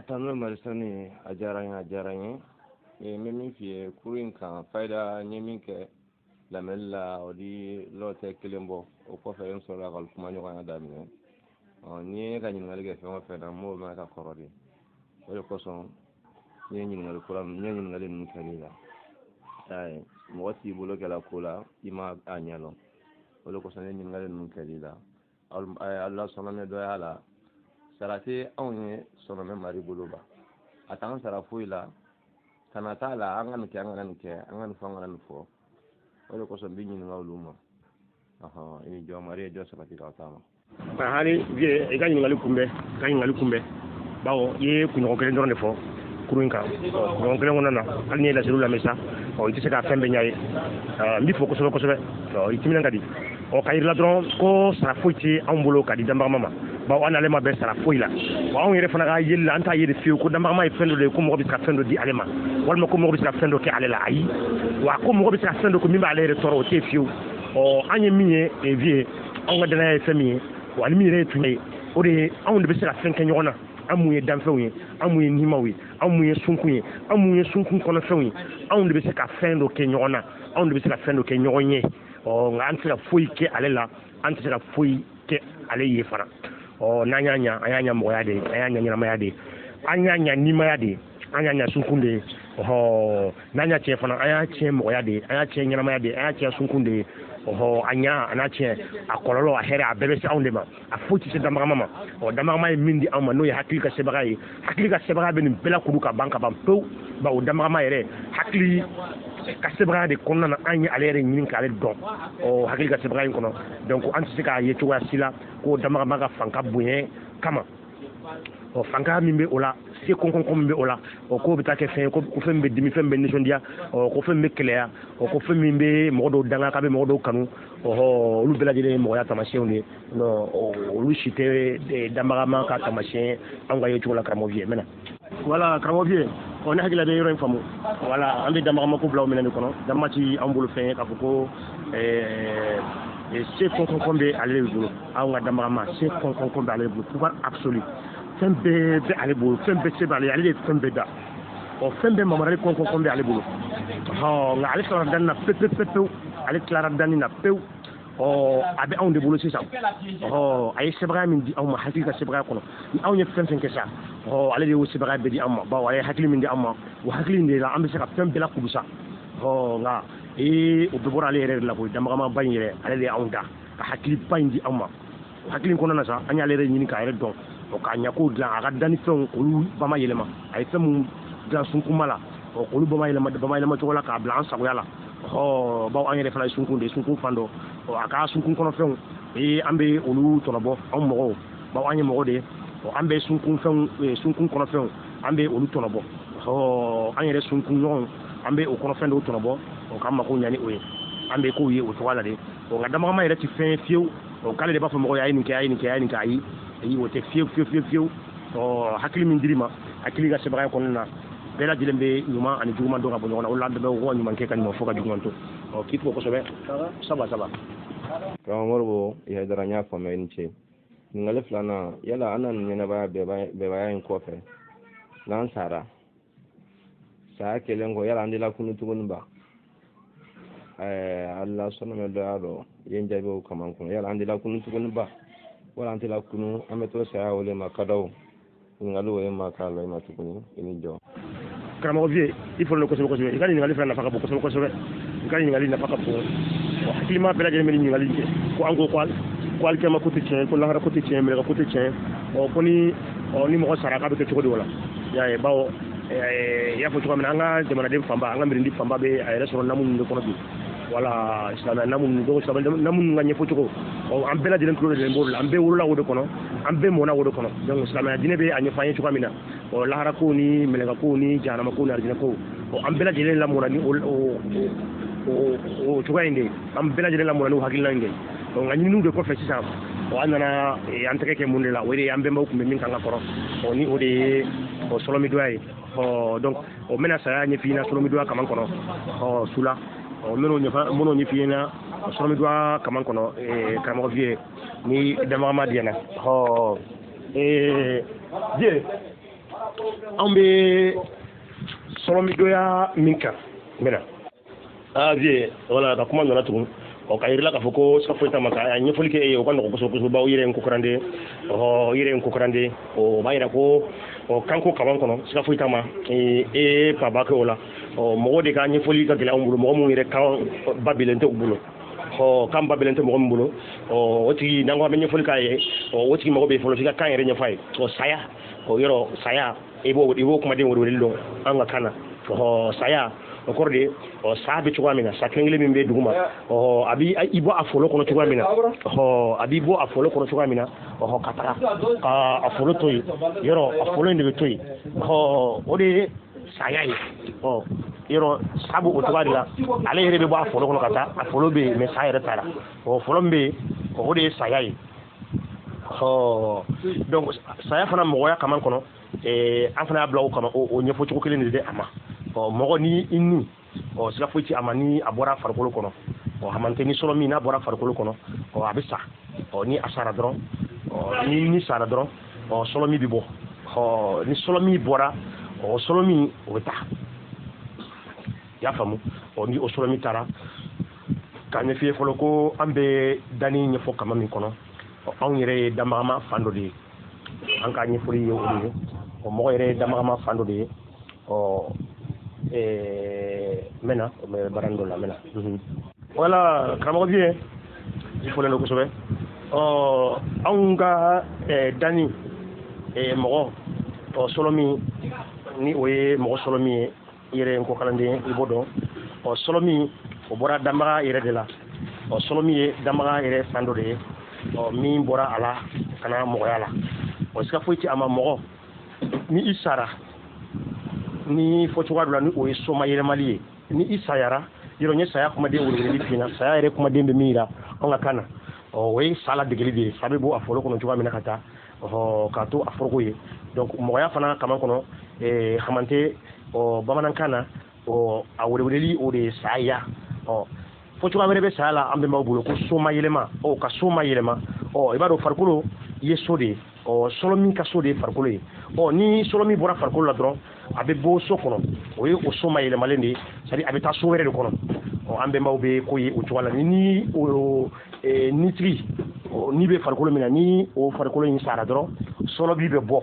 Tano Marisani, a diyara n ye, a diyara n ye. N bɛ min f'i ye kuru in kan, fayida n ye min kɛ lamɛnni la, o di lɔtɛ kelen bɔ. O kɔfɛ n sɔrɔla ka kuma ɲɔgɔnya daminɛ. N'i ye ne ka ɲininkali kɛ fɛn o fɛn na, n b'o mɛn ka kɔrɔ de. O de kosɔn n ye ɲininkali kura, n ye ɲininkali ninnu kɛ la. Mɔgɔ t'i bolo kɛla ko la, i ma a ɲɛ dɔn. O de kosɔn n ye ɲininkali ninnu kɛ la. Ala sɔnna dɔ y'a la. Sara tɛ anw ye sɔrɔmɛ mari bolo ba. A t'an sara foyi la. Kana t'a la, an ka nin kɛ, an kana nin kɛ, an ka nin fɔ, an kana nin fɔ. O de kosɔn n b'i ɲininka olu ma. I ni jɔ, mari ye jɔ sabati k'aw taama. Hali vieux, i ka ɲininkali kunbɛn, i ka ɲininkali kunbɛn, bawo i ye kunɲɔgɔn kelen dɔrɔn de fɔ kurun in kan. Kunɲɔgɔn kelen kɔnɔna na, hali n'i ye laseliw lamɛn sa, i tɛ se ka fɛn bɛɛ ɲɛ ye. N b'i fo kosɛbɛ kosɛbɛ, i timinan ka di. Ka yir'i la dɔrɔn ko sara foyi tɛ anw bolo ka di danbagama ma, bawo an n'ale ma bɛn sara foyi la. Wa anw yɛrɛ fana ka yeli la, an t'a ye de fiyewu ko danbagama ye fɛn dɔ de ye, ko mɔgɔ bɛ se ka fɛn dɔ di ale ma, walima ko mɔgɔ bɛ se ka fɛn dɔ kɛ ale la. Ayi, wa ko mɔgɔ bɛ se ka fɛn dɔ ko min b'ale yɛrɛ tɔɔrɔ, o tɛ yen fiyewu. An ye min ye, vieux, anw ka danaya ye fɛn min ye, wa ni min yɛrɛ ye tun ye, o de ye anw de bɛ se ka fɛn kɛ ɲɔgɔn na. An mun ye danfɛnw ye, an mun ye nimaw ye, an mun ye sunkun ye, an mun ye sunkun kɔnɔfɛnw ye, anw de bɛ se ka fɛn dɔ kɛ ɲɔgɔn na, anw de bɛ se ka fɛn dɔ kɛ ɲɔgɔn ye. Nka an tɛ se ka foyi kɛ ale la, an tɛ se ka foyi kɛ ale ye fana. N'an y'a ɲa, an y'a ɲa mɔgɔya de ye, an y'a ɲa ɲɛnamaya de ye, an y'a ɲa nimaya de ye, an y'a ɲa sunkun de ye. N'an y'a tiɲɛ fana, an y'a tiɲɛ mɔgɔya de ye, an y'a tiɲɛ ɲɛnamaya de ye, an y'a tiɲɛ sunkun de ye. A ɲa, a n'a tiɲɛ, a kɔlɔlɔ, a hɛrɛ, a bɛɛ bɛ se anw de ma. A foyi tɛ se danbagama ma. Danbagama ye min di anw ma, n'o ye hakili ka sebaga ye, hakili ka sebaga bɛ nin bɛɛ lakuru ka ban ka ban pewu. Bawo danbagama yɛrɛ hakili ka sebaga de kɔnɔna na, an ye ale yɛrɛ ɲini k'ale dɔn hakili ka sebaga in kɔnɔ. Donc an tɛ se k'a ye cogoya si la ko danbagama ka fanka bonya kama, fanka min bɛ o la, se kɔnkɔnkɔn min bɛ o la, k'o bɛ taa kɛ fɛn ye, ko fɛn min bɛ dimi, fɛn min bɛ nisɔndiya, ko fɛn min bɛ kɛlɛya, ko fɛn min bɛ mɔgɔ dɔw danga, k'a bɛ mɔgɔ dɔw kanu. Olu bɛɛ lajɛlen ye mɔgɔya taamasiyɛnw de ye. Non, olu si tɛ danbagama ka taamasiyɛn anw ka ye cogo la. Karamɔgɔ vieux, n bɛna wala karamɔgɔ vieux, ne hakili la bɛ yɔrɔ in faamu. Wala an bɛ danbagama ko bila o minɛn de kɔnɔ. Danbagama ti anw bolo fɛn ye k'a fɔ ko se kɔnkɔnkɔn bɛ ale de bolo. Anw ka danbagama, se kɔnkɔnkɔn bɛ ale de bolo, pouvoir absolu, fɛn bɛɛ bɛ ale bolo, fɛn bɛɛ se b'ale, ale de ye fɛn bɛɛ da. Fɛn bɛɛ mamarali kɔnkɔnkɔn bɛ ale bolo. Nka ale tilara danni na pewu pewu pewu, ale tilara danni na pewu. A bɛ anw de bolo sisan. A ye sebagaya min di anw ma hakili ka sebagaya kɔnɔ, ni anw ye fɛn fɛn kɛ sa, ale de y'o sebagaya bɛɛ di anw ma, bawo ale ye hakili min di anw ma, o hakili in de la an bɛ se ka fɛn bɛɛ lakuru sa. Nka o bɛɛ bɔra ale yɛrɛ de la koyi. Danbagamaba in yɛrɛ, ale de ye anw da ka hakiliba in di anw ma. O hakili in kɔnɔna na sa, an y'ale yɛrɛ ɲini k'a yɛrɛ dɔn, k'a ɲako dilan, a ka dannifɛnw k'olu bama yɛlɛma. A ye fɛn mun dilan sunkunba la, k'olu bama yɛlɛma, bama yɛlɛma cogo la k'a bila an sagoya la. Bawo an yɛrɛ fana ye sunkun de ye, sunkun fan dɔ. A ka sunkun kɔnɔfɛnw, an bɛ olu tɔnɔbɔ, anw mɔgɔw, bawo an ye mɔgɔ de ye. An bɛ sunkun fɛnw, sunkun kɔnɔfɛnw, an bɛ olu tɔnɔbɔ. An yɛrɛ sunkun ɲɔgɔnw, an bɛ o kɔnɔfɛn dɔw tɔnɔbɔ, k'an mako ɲa ni o ye. An bɛ kow ye o cogoya la de. Nka danbagama yɛrɛ tɛ fɛn ye fiyewu k'ale de b'a fɔ mɔgɔ ye a ye nin kɛ, a ye nin kɛ, a ye nin kɛ. Ayi, ayi, o tɛ fiyewu fiyewu fiyewu fiyewu. Hakili min dir'i ma hakili ka sebagaya kɔnɔna na, bɛɛ lajɛlen bɛ ɲuman ani juguman dɔn ka bɔ ɲɔgɔn na. O la an bɛɛ bɛ ko ka ɲuman kɛ, ka ɲuman fɔ, ka juguman to. K'i fo kosɛbɛ. Saba saba. Karamɔgɔ Moribo Hayidara, n y'a faamuya, i ni ce. Ɲininkali filanan, yala an na nin ɲɛnabaya bɛɛbaya in kɔfɛ, n'an sara, saya kɛlen kɔ, yala an tɛ lakunu tuguni ba? Ala sɔnna mɛ dɔ y'a dɔn, i ye n jaabi o kama kɔnɔ. Yala an tɛ lakunu tuguni ba, wala an tɛ lakunu, an bɛ to saya o de ma kadaw? Ɲininkali o ye ma k'a la i ma tuguni. I ni jɔ. Karamɔgɔ vieux, i fɔlen kosɛbɛ kosɛbɛ. I ka ɲininkali fana nafa ka bon kosɛbɛ kosɛbɛ. I ka ɲininkali nafa ka bon. Hakilima bɛɛ lajɛlen bɛ nin ɲininkali kɛ, ko an ko ko alikiyama ko tɛ tiɲɛ, ko lahara ko tɛ tiɲɛ, mɛlɛkɛ ko tɛ tiɲɛ. Ko ni ni mɔgɔ sara, k'a bɛ kɛ cogo di o la? I y'a ye, bawo i y'a fɔ cogoya min na, an ka jamanaden fanba, an ka mirindi fanba bɛ a yɛrɛ sɔrɔ namu ninnu de kɔnɔ bi. Wala silamɛya namu ninnu, donc silamɛ namu ninnu ka ɲɛfɔ cogo, an bɛɛ lajɛlen tulo de b'o la, an bɛɛ wolola o de kɔnɔ, an bɛɛ mɔnna o de kɔnɔ. Donc silamɛya diinɛ bɛ a ɲɛfɔ an ye cogoya min na, lahara ko ni mɛlɛkɛ ko ni jahanama ko ni arijinɛ ko, an bɛɛ lajɛlen lamɔna ni o cogoya in de ye, an bɛɛ lajɛlen lamɔna n'o hakilina in de ye. Nka ɲininiw de kɔfɛ sisan, an nana an tɛgɛ kɛ mun de la? O de ye an bɛnbaw tun bɛ min kan ka kɔrɔ, ni o de ye sɔlɔmidoya ye. Donc o bɛna saya ɲɛf'i ɲɛna sɔlɔmidoya kaman kɔnɔ su la. N bɛn'o ɲɛfɔ, n bɛn'o ɲɛf'i ɲɛna sɔlɔmidoya kaman kɔnɔ. Karamɔgɔ vieux, ni danbagama di na, vieux, Anw bɛ sɔrɔmidoya min kan n bɛna vieux, wala ka kuma nana tugun. Ɔ ka yirila k'a fɔ ko siga foyi t'a ma, ka ɲɛfɔli kɛ e ye, o ka nɔgɔn kosɛbɛ kosɛbɛ, bawo i yɛrɛ ye n kokaranden. Ɔ i yɛrɛ ye n kokaranden, o b'a yira ko ɔ kanko kaban kɔnɔ, siga foyi t'a ma, e paba kɛ o la. Ɔ mɔgɔw de ka ɲɛfɔli ka gɛlɛn anw bolo, mɔgɔ minnu yɛrɛ kan ba bilen tɛ u bolo. Ɔ kan ba bilen tɛ mɔgɔ min bolo, ɔ o tigi n'an ko an bɛ ɲɛfɔli k'a ye, ɔ o tigi mago bɛ fɔlɔ f'i ka kan yɛrɛ ɲɛfɔ a ye. Ɔ saya, ɔ yɔrɔ saya, i b'o kumaden welewele dɔn an ka kan na. Ɔ saya o kɔrɔ de, ɔ sa bɛ cogoya min na, sa kelen kelen min bɛ dugu ma, ɔ a b'i i bɔ a folo kɔnɔ cogoya min na, ɔ a b'i bɔ a folo kɔnɔ cogoya min na, ɔ ka taga ka a folo to yen, yɔrɔ a folo in de bɛ to yen. Ɔ o de ye saya ye. Ɔ yɔrɔ sa b'o cogoya de la, ale yɛrɛ bɛ bɔ a folo kɔnɔ ka taa, a folo bɛ yen, mɛ sa yɛrɛ taara. Ɔ folo min bɛ yen, o de ye saya ye. Ɔ donc saya fana mɔgɔya kaman kɔnɔ, an fana y'a bila o kama, o ɲɛfɔ cogo kelen de a ma. Ɔ mɔgɔ ni i ni, ɔ siga foyi ti a ma ni a bɔra farikolo kɔnɔ. Ɔ hamante ni sɔrɔ min n'a bɔra farikolo kɔnɔ, ɔ a bɛ sa. Ɔ ni a sara dɔrɔn, ɔ ni sara dɔrɔn, ɔ sɔlɔ min bɛ bɔ. Ɔ ni sɔlɔ min bɔra, ɔ sɔlɔ min o bɛ taa, i y'a faamu. Ɔ ni o sɔlɔ min taara, k'a ɲɛf'i ye fɔlɔ ko an bɛ danni ɲɛfɔ kama min kɔnɔ, ɔ anw yɛrɛ ye danbagama fan dɔ de ye, an ka ɲɛfɔli ye o de ye. Ɔ mɔgɔ yɛrɛ ye danbagama fan dɔ de ye. Ɔ n bɛ na n bɛ baara dɔ la, n bɛ na. Wala karamɔgɔ Vieux, i fɔlen don kosɛbɛ. Ɔ anw ka danni, mɔgɔ ɔ sɔlɔ min ni o ye mɔgɔ sɔlɔ min ye, i yɛrɛ ye n kɔkalanden, i b'o dɔn. Ɔ sɔlɔ min o bɔra danbaga yɛrɛ de la. Ɔ sɔlɔ min ye danbaga yɛrɛ fan dɔ de ye, ɔ min bɔra a la ka na mɔgɔya la. Ɔ siga foyi tɛ a ma, mɔgɔ ni i sara ni fɔ cogoya dɔ la, ni o ye soma yɛlɛmali ye, ni i sayara yɔrɔ, n ye saya kumaden weleweleli f'i ɲɛna. Saya yɛrɛ kumaden bɛ min yira anw ka kan na, ɔ o ye sa ladegeli de ye. Sa bɛ bɔ a folo kɔnɔ cogoya min na ka taa, ɔ k'a to a foroko ye. Donc mɔgɔya fana kaman kɔnɔ, hamante, ɔ bamanankan na, ɔ a weleweleli o de ye saya. Ɔ fɔ cogoya wɛrɛ bɛ saya la an bɛnbaw bolo ko soma yɛlɛma. Ɔ ka soma yɛlɛma, ɔ i b'a dɔn farikolo ye so de ye. Ɔ sɔlɔ min ka so de ye farikolo ye. Ɔ ni sɔlɔ min bɔra farikolo la dɔrɔn, a bɛ bɔ so kɔnɔ, o ye o so ma yɛlɛmalen de ye, c'est à dire a bɛ taa so wɛrɛ de kɔnɔ. Ɔ an bɛnbaw bɛ ko ye o cogoya la. Ni o nitigi ni bɛ farikolo min na, ni o farikolo in sara dɔrɔn, sɔlɔ bi bɛ bɔ.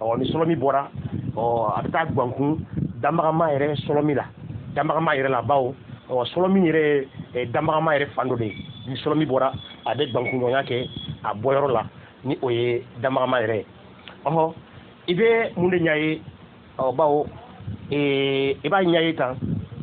Ɔ ni sɔlɔ min bɔra, ɔ a bɛ taa gankun danbagama yɛrɛ sɔlɔ min la, danbagama yɛrɛ la, bawo ɔ sɔlɔ min yɛrɛ ye danbagama yɛrɛ fan dɔ de ye. Ni sɔlɔ min bɔra, a bɛ gankunɲɔgɔnya kɛ a bɔyɔrɔ la, ni o ye danbagama yɛrɛ ye. Ɔhɔ i bɛ mun de ɲɛ ye? Ɔ bawo i b'a ɲɛ ye tan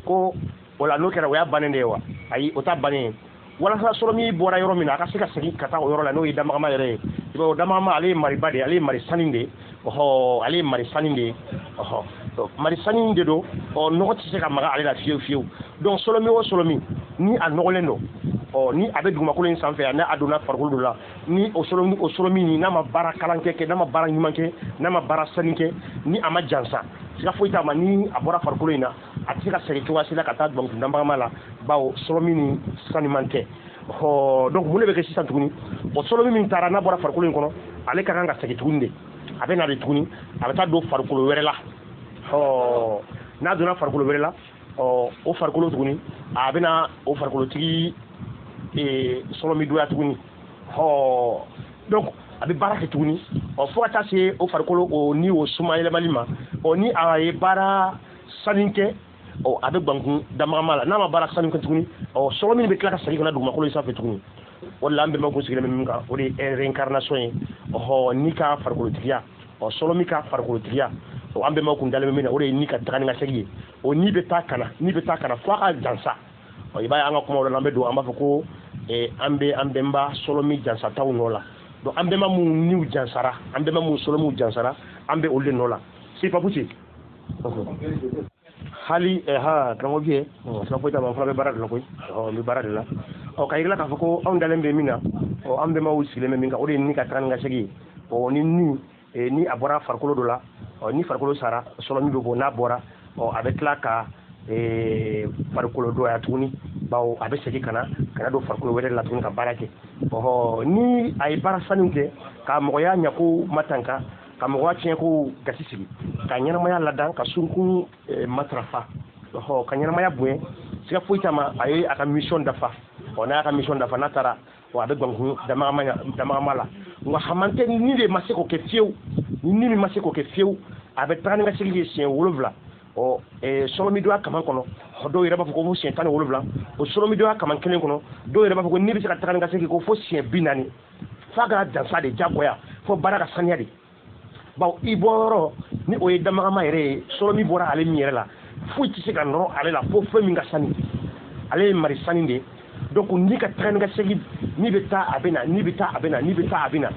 ko o la n'o kɛra, o y'a bannen de ye wa? Ayi, o t'a bannen ye. Walasa sɔrɔ min bɔra yɔrɔ min na, a ka se ka segin ka taa o yɔrɔ la, n'o ye danbagama yɛrɛ ye. I b'a ye o danbagama, ale ye mariba de ye, ale ye mari sani de ye. Ɔhɔ ale ye mari sani de ye. Ɔhɔ mari sani de don. Ɔ nɔgɔ tɛ se ka maga ale la fiyewu fiyewu. Donc sɔlɔmi o sɔlɔmi ni a nɔgɔlen don, ɔ ni a bɛ dugumakolo in sanfɛ, n'a a donna farikolo dɔ la, ni o sɔlɔmi, o sɔlɔmi ni n'a ma baara kalan kɛ, n'a ma baara ɲuman kɛ, n'a ma baara sani kɛ, ni a ma jansa, siga foyi t'a ma, ni a bɔra farikolo in na, a tɛ se ka segin cogoya si la ka taa dɔnkili danbagama la, bawo sɔlɔmi ni saniman tɛ. Ɔ donc mun de bɛ kɛ sisan tuguni? O sɔlɔmi min taara, n'a bɔra farikolo in kɔnɔ, ale ka kan ka segin tuguni de. A bɛ na de tuguni, a bɛ taa don farikolo wɛrɛ la. Ɔ n'a donna farikolo wɛrɛ la, ɔ o farikolo tuguni, a bɛna o farikolotigi sɔlɔmi donya tuguni. Ɔ donc a bɛ baara kɛ tuguni, ɔ fo ka taa se o farikolo o ni o suma yɛlɛmali ma. Ɔ ni a ye baara sani kɛ, ɔ a bɛ gankun danbagama la. N'a ma baara sani kɛ tuguni, ɔ sɔlɔ min bɛ tila ka segin ka na dugumakolo in sanfɛ tuguni. O de la an bɛnbaw kun sigilen bɛ min kan, o de ye réincarnation ye. Ɔhɔ ni ka farikolotigiya, ɔ sɔlɔ min ka farikolotigiya, ɔ an bɛnbaw kun dalen bɛ min na, o de ye ni ka taga ni ka segin ye. O ni bɛ taa ka na, ni bɛ taa ka na fo a ka jansa. Ɔ i b'a ye an ka kumaw la, an bɛ don, an b'a fɔ ko an bɛ an bɛnba sɔlɔ min jansataw nɔ la. Donc an bɛnba minnu niw jansara, an bɛnba minnu sɔlɔ minnu jansara, an bɛ olu de nɔ la. Si papusi hali ha karamɔgɔ Vieux, sira foyi t'a ma, n fana bɛ baara de la koyi. Ɔ n bɛ baara de la. Ɔ ka yirila k'a fɔ ko anw dalen bɛ min na, ɔ an bɛnbaw sigilen bɛ min kan, o de ye ni ka taga ni ka segin ye. Ɔ ni a bɔra farikolo dɔ la, ɔ ni farikolo sara, sɔlɔ min bɛ bɔ, n'a bɔra, ɔ a bɛ tila ka farikolo dɔgɔya tuguni, bawo a bɛ segin ka na don farikolo wɛrɛ la tuguni ka baara kɛ. Ɔhɔ ni a ye baara saniw kɛ ka mɔgɔya ɲako matanka, Ka mɔgɔya tiɲɛ ko gasi sigi, ka ɲɛnamaya ladan, ka sunkun matarafa, ɔhɔ, ka ɲɛnamaya bonya. Siga foyi t'a ma, a ye a ka mission dafa. Ɔ, n'a y'a ka mission dafa, n'a taara, wa a bɛ gankun damagama la. Nka hamantɛ ni de ma se k'o kɛ fiyewu, ni min ma se k'o kɛ fiyewu, a bɛ taga ni ka segin kɛ siɲɛ 7. Ɔ, sɔrɔmidonya kaman kɔnɔ, dɔw yɛrɛ b'a fɔ ko fo siɲɛ 17. O sɔrɔmidonya kaman kelen kɔnɔ, dɔw yɛrɛ b'a fɔ ko n'i bɛ se ka taga ni ka segin ko fo siɲɛ 40, f'a ka jansa de, jagoya fo baara ka saniya de. Bawo i bɔyɔrɔ ni o ye damagama yɛrɛ ye, sɔrɔmi bɔra ale min yɛrɛ la, foyi tɛ se ka nɔrɔ ale la fo fɛn min ka sani. Ale ye mari sani de ye. Donc n'i ka taga ni ka segin, n'i bɛ taa a bɛ na, n'i bɛ taa a bɛ na, n'i bɛ taa a bɛ na,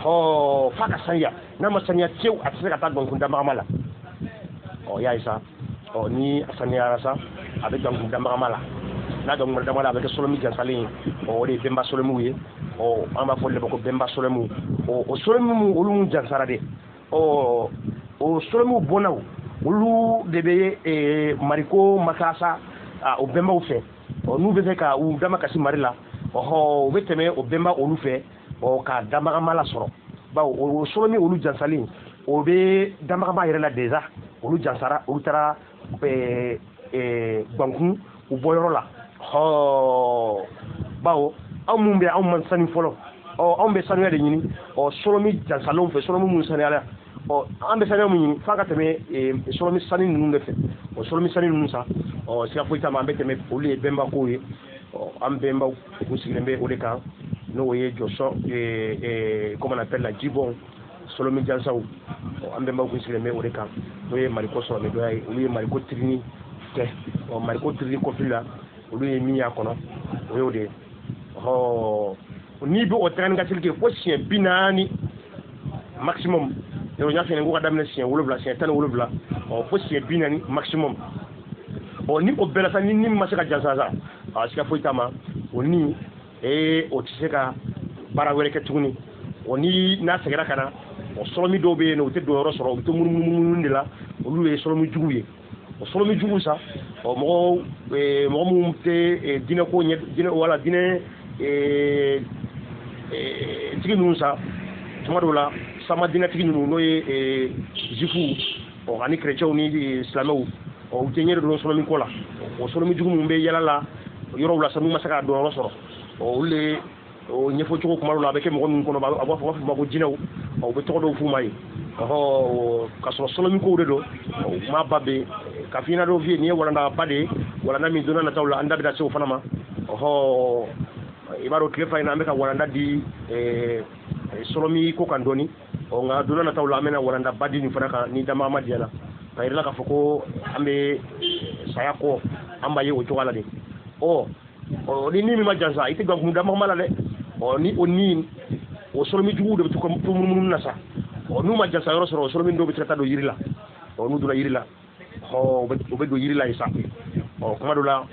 ɔɔ, f'a ka saniya. N'a ma saniya fiyewu, a tɛ se ka taa gankun damagama la. Ɔ, y'a ye sa. Ɔ, ni a saniyara sa, a bɛ gankun damagama la. N'a gankun damagama la, a bɛ kɛ sɔrɔmi jansalen ye. Ɔ, o de ye bɛnba sɔrɔmiw ye. Ɔ, an b'a fɔ olu de ma ko bɛnba sɔrɔmiw. Ɔ, o sɔrɔmi minnu olu mun jansara de, ɔ, o sɔrɔmiw bɔnnaw olu de bɛ mariko matarasa o bɛnbaw fɛ. Ɔ, n'u bɛ fɛ ka u dama kasi mari la, ɔhɔ, u bɛ tɛmɛ o bɛnba olu fɛ, ɔ, ka damagama la sɔrɔ. Bawo o sɔrɔmi olu jansalen, o bɛ damagama yɛrɛ la déjà. Olu jansara, olu taara gankun u bɔyɔrɔ la. Hɔ, bawo anw mun bɛ, anw man sani fɔlɔ. Ɔ, anw bɛ sanuya de ɲini. Ɔ, sɔrɔmi jansalenw fɛ, sɔrɔmi mun sanuyara, ɔ, an bɛ sanuya mun ɲini, f'a ka tɛmɛ sɔrɔmi sani ninnu de fɛ. Ɔ, sɔrɔmi sani ninnu sa, ɔ, siga foyi t'a ma, an bɛ tɛmɛ olu ye bɛnba kow ye. Ɔ, an bɛnbaw kun sigilen bɛ o de kan, n'o ye jɔsɔn, comment on appelle la, jibɔn sɔrɔmi jansaw. Ɔ, an bɛnbaw kun sigilen bɛ o de kan, n'o ye mariko sɔrɔmi dɔya ye. Olu ye mariko tirini kɛ. Ɔ, mariko tirini kɔfili la, olu ye min y'a kɔnɔ, o y'o de ye. Ɔ, n'i bɛ o taga ni ka segin kɛ fo siɲɛ 40 maximum. Yɔrɔ n y'a f'i ɲɛna ko ka daminɛ siɲɛ 7, siɲɛ 17, ɔ, fo siɲɛ 40 maximum. Ɔ, ni o bɛɛ la sa, ni min ma se ka jansa sa, a siga foyi t'a ma, o ni o tɛ se ka baara wɛrɛ kɛ tuguni. O ni n'a seginna ka na, o sɔrɔmi dɔw bɛ yen nɔ, u tɛ don yɔrɔ sɔrɔ, u bɛ to munumunu de la, olu ye sɔrɔmi juguw ye. O sɔrɔmi jugu sa, ɔ, mɔgɔ minnu tɛ diinɛ ko ɲɛ, diinɛ wala diinɛ tigi ninnu sa, tuma dɔw la sama diinɛtigi ninnu, n'o ye zifuw, ɔ, ani kerecɛnw ni silamɛw, ɔ, u tɛ ɲɛ dɔn sɔrɔmi ko la. O sɔrɔmi jugu minnu bɛ yala la yɔrɔw la sa, n'u ma se k'a dɔn yɔrɔ sɔrɔ, ɔ, olu de o ɲɛfɔcogo kuma dɔw la a bɛ kɛ mɔgɔ minnu kɔnɔ, a b'a fɔ ma ko jinɛw. Ɔ, u bɛ tɔgɔ dɔw f'u ma yen, ɔhɔ, k'a sɔrɔ sɔrɔmi kow de don. Ɔ, maa ba bɛ ka f'i ɲɛna dɔw f'i ye, nin ye walanda ba de ye, walanda min donna nataw la, an da bɛna se o fana ma. Ɔhɔ, i b'a dɔn tile 2 in na, an bɛ ka walanda di sɔrɔmi ko kan dɔɔni. Ɔ, nka donna nataw la, an bɛna walanda ba di nin fana kan ni damagama diyara, ka yira la k'a fɔ ko an bɛ saya kɔ, an b'a ye o cogoya la de. Ɔ, ni min ma jansa, i tɛ gankun damagama la dɛ. Ɔ, ni o ni o sɔrɔmi juguw de bɛ to ka to munumunu na sa. Ɔ, n'u ma jansa yɔrɔ sɔrɔ, o sɔrɔmi dɔw bɛ se ka taa don yiri la. Ɔ, n'u donna yiri la, ɔ, u bɛ don yiri la yen sa. Ɔ, kuma dɔ la,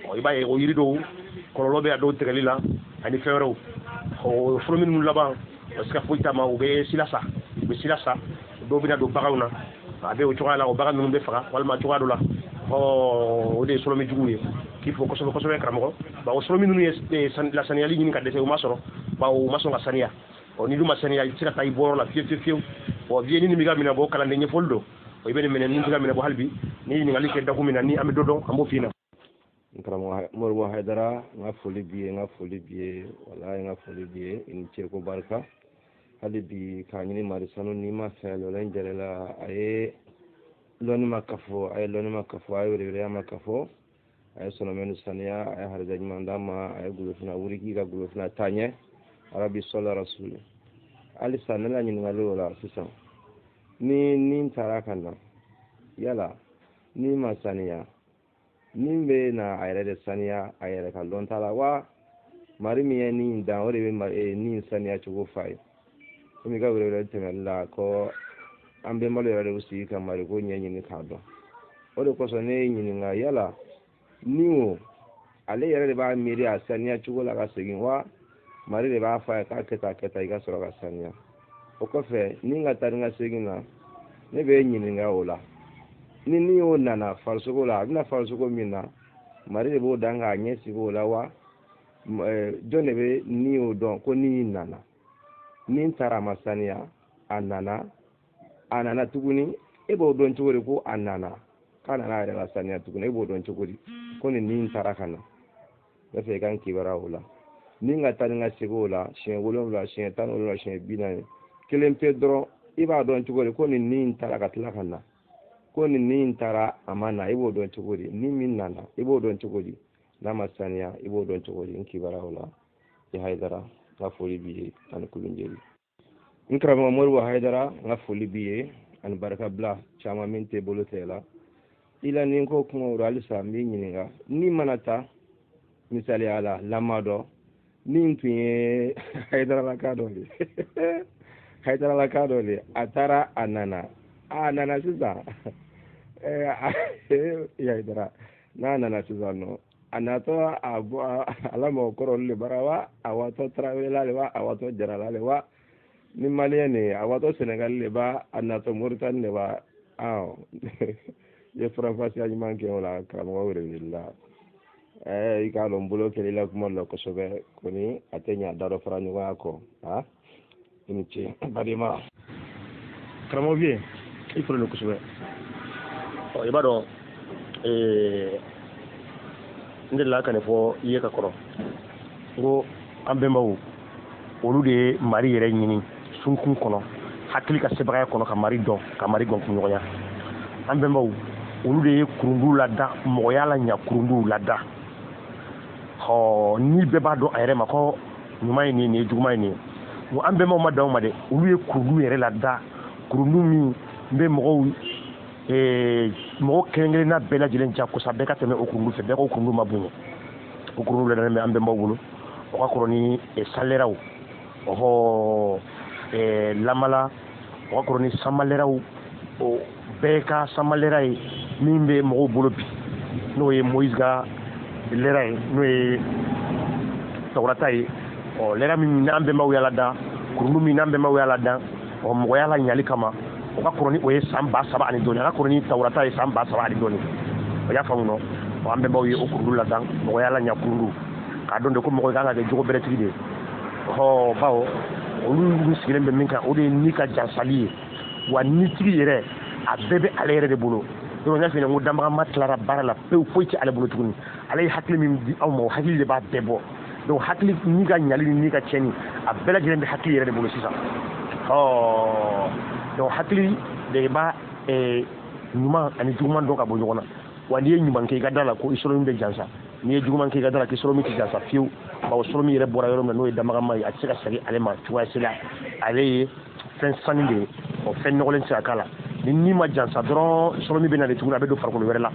ɔ, i b'a ye o yiri dɔw kɔlɔlɔ bɛ a dɔw tigɛli la ani fɛn wɛrɛw. Ɔ, o sɔrɔmi ninnu laban, o siga foyi t'a ma, u bɛ sila sa, u bɛ sila sa. Dɔw bɛna don baganw na, a bɛ o cogoya la, o bagan ninnu bɛ faga walima cogoya dɔ la. Ɔ, o de ye sɔrɔmi juguw ye k'i fo kosɛbɛ kosɛbɛ karamɔgɔ. Bawo sɔrɔmi ninnu ye lasaniyali ɲini ka dɛsɛ, u ma sɔrɔ, bawo u ma sɔn ka saniya. Ɔ, n'i dun ma saniya, i tɛ se ka taa i bɔyɔrɔ la fiyewu fiyewu fiyewu. Ɔ, viye ni nin b'i ka minɛ bɔ, kalanden ɲɛfɔli don, i bɛ nin minɛ, nin tɛ ka minɛ bɔ hali bi. N'i ye ɲininkali kɛ dakun min na, ni an bɛ dɔ dɔn, an b'o f'i ɲɛna. N karamɔgɔ Moribo Hayidara, n ka foli b'i ye, n ka foli b'i ye, walahi n ka foli b'i ye, i ni ce ko barika. Hali bi k'a ɲini mari sanu n'i ma fɛ lɔlɛn jɛrɛ la, a ye lɔnni ma kafo, a ye lɔnni ma kafo, a ye weleweleya ma kafo, a ye sɔnɔmɛ ni saniya, a ye harijɛ ɲuman d'a ma, a ye golofina wuri k'i ka golofina taa ɲɛ, arabi sɔla rasuli. Halisa ne la ɲininkali o la sisan, ni taara ka na, yala ni ma saniya, ni bɛ na a yɛrɛ de saniya a yɛrɛ ka lɔn ta la wa mari min ye nin dan, o de bɛ nin saniya cogo f'a ye? Komi i ka welewele tɛmɛli la ko an bɛnbalo yɛrɛ de bɛ sigi ka mariko ɲɛɲini k'a dɔn, o de kosɔn ne ye ɲininka, yala ni o ale yɛrɛ de b'a miiri a saniya cogo la ka segin wa mari de b'a fɔ a ye k'a kɛ tan kɛ tan i ka sɔrɔ ka saniya? O kɔfɛ ni ka taa ni ka segin na, ne bɛ ɲininka o la, ni y'o nana farisogo la, a bɛna farisogo min na, mari de b'o dan k'a ɲɛ sigi o la wa jɔn de bɛ ni y'o dɔn ko ni nana, ni taara a ma saniya, a nana A nana tuguni, e b'o dɔn cogo di ko a nana, k'a nana a yɛrɛ la saniya tuguni, e b'o dɔn cogo di ko nin nin taara ka na? Ne fɛ i ka n kibaruya o la. Ni ka taa ni ka segin o la siɲɛ 7, siɲɛ 17, siɲɛ 40, kelen pe dɔrɔn, i b'a dɔn cogo di ko nin nin taara ka tila ka na, ko nin nin taara a ma na, i b'o dɔn cogo di? Ni min nana, i b'o dɔn cogo di? N'a ma saniya, i b'o dɔn cogo di? N kibaruya o la. I Hayidara, n ka foli b'i ye ani kulunjeli. N karamɔgɔ Moribo Hayidara, n ka foli b'i ye ani barikabila caman min tɛ bolo tɛ la. I la ni ko kuma o halisa n b'i ɲininka, ni mana taa misaliya la lamadɔ ni tun ye Hayidaralaka dɔ de, Hayidaralaka dɔ de, a taara a nana, a nana sisan, Hayidara n'a nana sisan nɔ, a natɔ a bɔ a la mɔgɔ kɔrɔ olu de bara wa, a watɔ Tarawele le wa, a watɔ Jarala le wa, ni maliyɛn de a watɔ Senegali le ba, a natɔ Moritani le wa. Awɔ, i ye faranfasiya ɲuman kɛ o la karamɔgɔ wele la. I k'a dɔn n bolo kɛlɛ la kuma la kosɛbɛ kɔni, a tɛ ɲɛ a da dɔ fara ɲɔgɔnya kɔ. A i ni ce badenma. Karamɔgɔ Vieux, i fɔlen don kosɛbɛ. Ɔ, i b'a dɔn n delila ka nin fɔ i ye ka kɔrɔ, n ko an bɛnbaw olu de ye mari yɛrɛ ɲini sunkun kɔnɔ, hakili ka sebagaya kɔnɔ, ka mari dɔn, ka mari gɔn kunɲɔgɔnya. An bɛnbaw olu de ye kurunduw lada, mɔgɔya la ɲa kurunduw lada. Ɔ, ni bɛɛ b'a dɔn a yɛrɛ ma ko ɲuman ye nin ye, juguman ye nin ye. Nka an bɛnbaw ma dan o ma dɛ, olu ye kurundu yɛrɛ lada, kurundu min bɛ mɔgɔw mɔgɔ kelen kelenna bɛɛ lajɛlen jagosa, bɛɛ ka tɛmɛ o kurundu fɛ, bɛɛ k'o kurundu ma bonya. O kurundu ladalen bɛ an bɛnbaw bolo, o ka kɔrɔ ni salɛraw, ɔhɔ, lamala, o ka kɔrɔ ni samalɛraw, o bɛɛ ka samalɛra ye min bɛ mɔgɔw bolo bi, n'o ye Moïse ka lɛra ye, n'o ye Tawurata ye. Ɔ, lɛra min n'an bɛnbaw y'a lada, kurundu min n'an bɛnbaw y'a lada, ɔ, mɔgɔya la ɲali kama, o ka kɔrɔ ni o ye san 3000 ani dɔɔni, a ka kɔrɔ ni Tawurata ye san 3000 ani dɔɔni. O y'a faamu nɔ? Ɔ, an bɛnbaw ye o kurundu ladan, mɔgɔya la ɲa kurundu, k'a dɔn de ko mɔgɔ kan ka kɛ jogo bɛrɛtigi de ye. Ɔ, bawo olu sigilen bɛ min kan, o de ye ni ka jansali ye. Wa nitigi yɛrɛ a bɛɛ bɛ ale yɛrɛ de bolo. Donc n y'a f'i ɲɛna ko danbagama tilara baara la pewu, foyi tɛ ale bolo tuguni. Ale ye hakili min di aw ma, o hakili de b'a bɛɛ bɔ. Donc hakili ni ka ɲali ni ka tiɲɛni, a bɛɛ lajɛlen bɛ hakili yɛrɛ de bolo sisan. Ɔ, donc hakili de b'a ɲuman ani juguman dɔn ka bɔ ɲɔgɔn na. Wa n'i ye ɲuman kɛ, i ka da la ko i sɔrɔ min bɛ jansa. N'i ye juguman kɛ, i ka da la k'i sɔrɔ min tɛ jansa fiyewu. Bawo sɔrɔ min yɛrɛ bɔra yɔrɔ min na, n'o ye danbagama ye, a tɛ se ka segin ale ma cogoya si la. Ale ye fɛn sanu de ye, ɔ, fɛn nɔgɔlen tɛ se ka k'a la. Ni ni ma jansa dɔrɔn, sɔrɔ min bɛ na de tuguni, a bɛ don farikolo wɛrɛ la.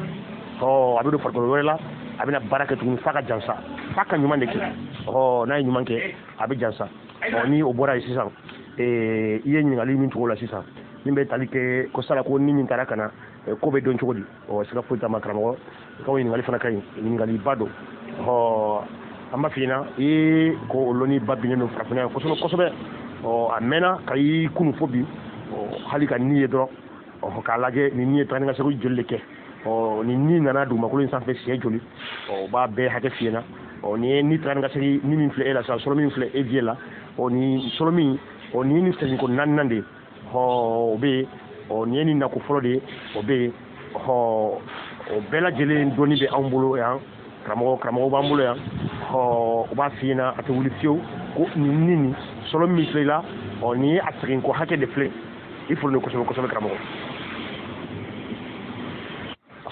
Ɔ, a bɛ don farikolo wɛrɛ la, a bɛna baara kɛ tuguni f'a ka jansa, f'a ka ɲuman de kɛ. Ɔ, n'a ye ɲuman kɛ, a bɛ jansa. Ɔ, ni o bɔra yen sisan, i ye ɲininkali min cogo la sisan, min bɛ tali kɛ ko sala ko ni min taara ka na, ko bɛ dɔn cogo di? Ɔ, siga foyi t'a ma karamɔgɔ, i ka o ɲininkali fana ka ɲi, ɲininkaliba don. Ɔ, an b'a f'i ɲɛna i ko o lɔnniba binnen don farafinna yan kosɛbɛ kosɛbɛ. Ɔ, a mɛnna ka i kunu fo bi, ɔ, hali ka ni ye dɔrɔn, ɔ, k'a lajɛ ni ni ye taa ni ka segin joli de kɛ. Ɔ, ni ni nana dugumakolo in sanfɛ siɲɛ joli, ɔ, o b'a bɛɛ hakɛ f'i ɲɛna. Ɔ, ni ye ni taa ni ka segin ni min filɛ e la sisan, sɔrɔ min filɛ e vie la, ɔ, ni sɔrɔ min, ɔ, nin ye ni segin ko naaninan de ye, ɔ, o bɛ yen. Ɔ, nin ye nin nako fɔlɔ de ye, o bɛ yen. Ɔ, o bɛɛ lajɛlen dɔnni bɛ anw bolo yan, karamɔgɔ b'an bolo yan. Ɔ, o b'a f'i ɲɛna a tɛ wuli fiyewu ko nin ni nin sɔrɔ min filɛ i la, ɔ, nin ye a segin ko hakɛ de filɛ. I foli kosɛbɛ kosɛbɛ karamɔgɔ.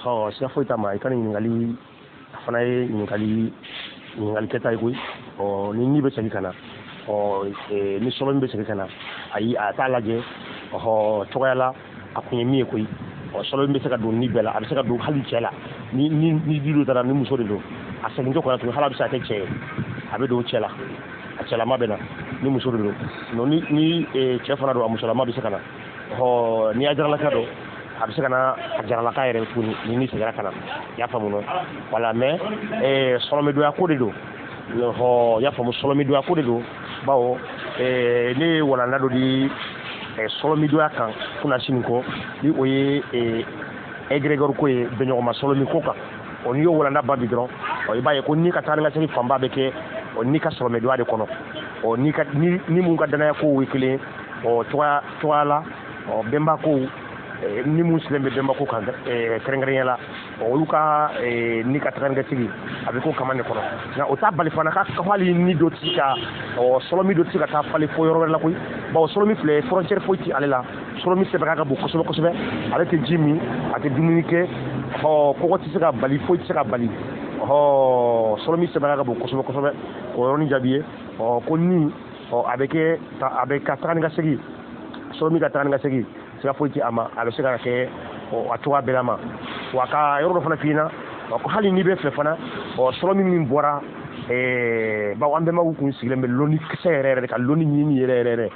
Ɔ, siga foyi t'a ma, i ka nin ɲininkali a fana ye ɲininkali kɛta ye koyi. Ɔ, ni ni bɛ segin ka na, ɔ, ni sɔrɔ min bɛ segin ka na, ayi, a t'a lajɛ, ɔhɔ, cogoya la a kun ye min ye koyi. Ɔ, sɔrɔ min bɛ se ka don ni bɛɛ la, a bɛ se ka don hali cɛ la. Ni ni ni du dɔ taara ni muso de don, a segintɔ kɔnɔ tuguni, hali a bɛ se ka kɛ cɛ ye, a bɛ don cɛ la, a cɛlama bɛ na. Ni muso de don, ni ni cɛ fana don, a musolama bɛ se ka na. Ɔ, ni a jaralaka don, a bɛ se ka na a jaralaka yɛrɛ tuguni ni ni seginna ka na. I y'a faamu nɔ? Wala, mais sɔrɔmidonya ko de don. Ɔ, i y'a faamu, sɔrɔmidonya ko de don. Bawo ne ye walanda dɔ di sɔrɔmidonya kan kunnasini kɔ, ni o ye égrégore ko ye, bɛnɲɔgɔnma sɔrɔmi ko kan. Ɔ, n'i y'o walanda ba bi dɔrɔn, ɔ, i b'a ye ko ni ka taa ni ka segin fanba bɛ kɛ, ɔ, n'i ka sɔrɔmidonya de kɔnɔ. Ɔ, ni ka ni ni mun ka danaya kow ye kelen, ɔ, cogoya la, Ɔ bɛnba ko ni mun sigilen bɛ bɛnba ko kan kɛrɛnkɛrɛnnenya la, olu ka ni ka taga ni ka segin a bɛ ko kama de kɔnɔ. Nka o t'a bali fana k'a hali ni dɔ tɛ se ka sɔlɔmi dɔ tɛ se ka taa falen fo yɔrɔ wɛrɛ la koyi, bawo sɔlɔmi filɛ frontière foyi tɛ ale la. Sɔlɔmi sɛbɛn ka bon kosɛbɛ kosɛbɛ, ale tɛ ji min, a tɛ dumuni kɛ, kɔgɔ tɛ se ka bali, foyi tɛ se ka bali. Sɔlɔmi sɛbɛn ka bon kosɛbɛ kosɛbɛ. O yɔrɔnin jaabi ye ko ni a bɛ kɛ a bɛ ka taga ni ka segin, sɔlɔmi ka taga ni ka segin siga foyi tɛ a ma, a bɛ se ka kɛ a cogoya bɛɛ la ma. Wa ka yɔrɔ dɔ fana f'i ɲɛna ko hali n'i bɛ fɛ fana sɔlɔmi min bɔra, bawo an bɛnbaw kun sigilen bɛ lɔnni kisɛ yɛrɛ yɛrɛ ka lɔnni ɲini yɛrɛ yɛrɛ yɛrɛ,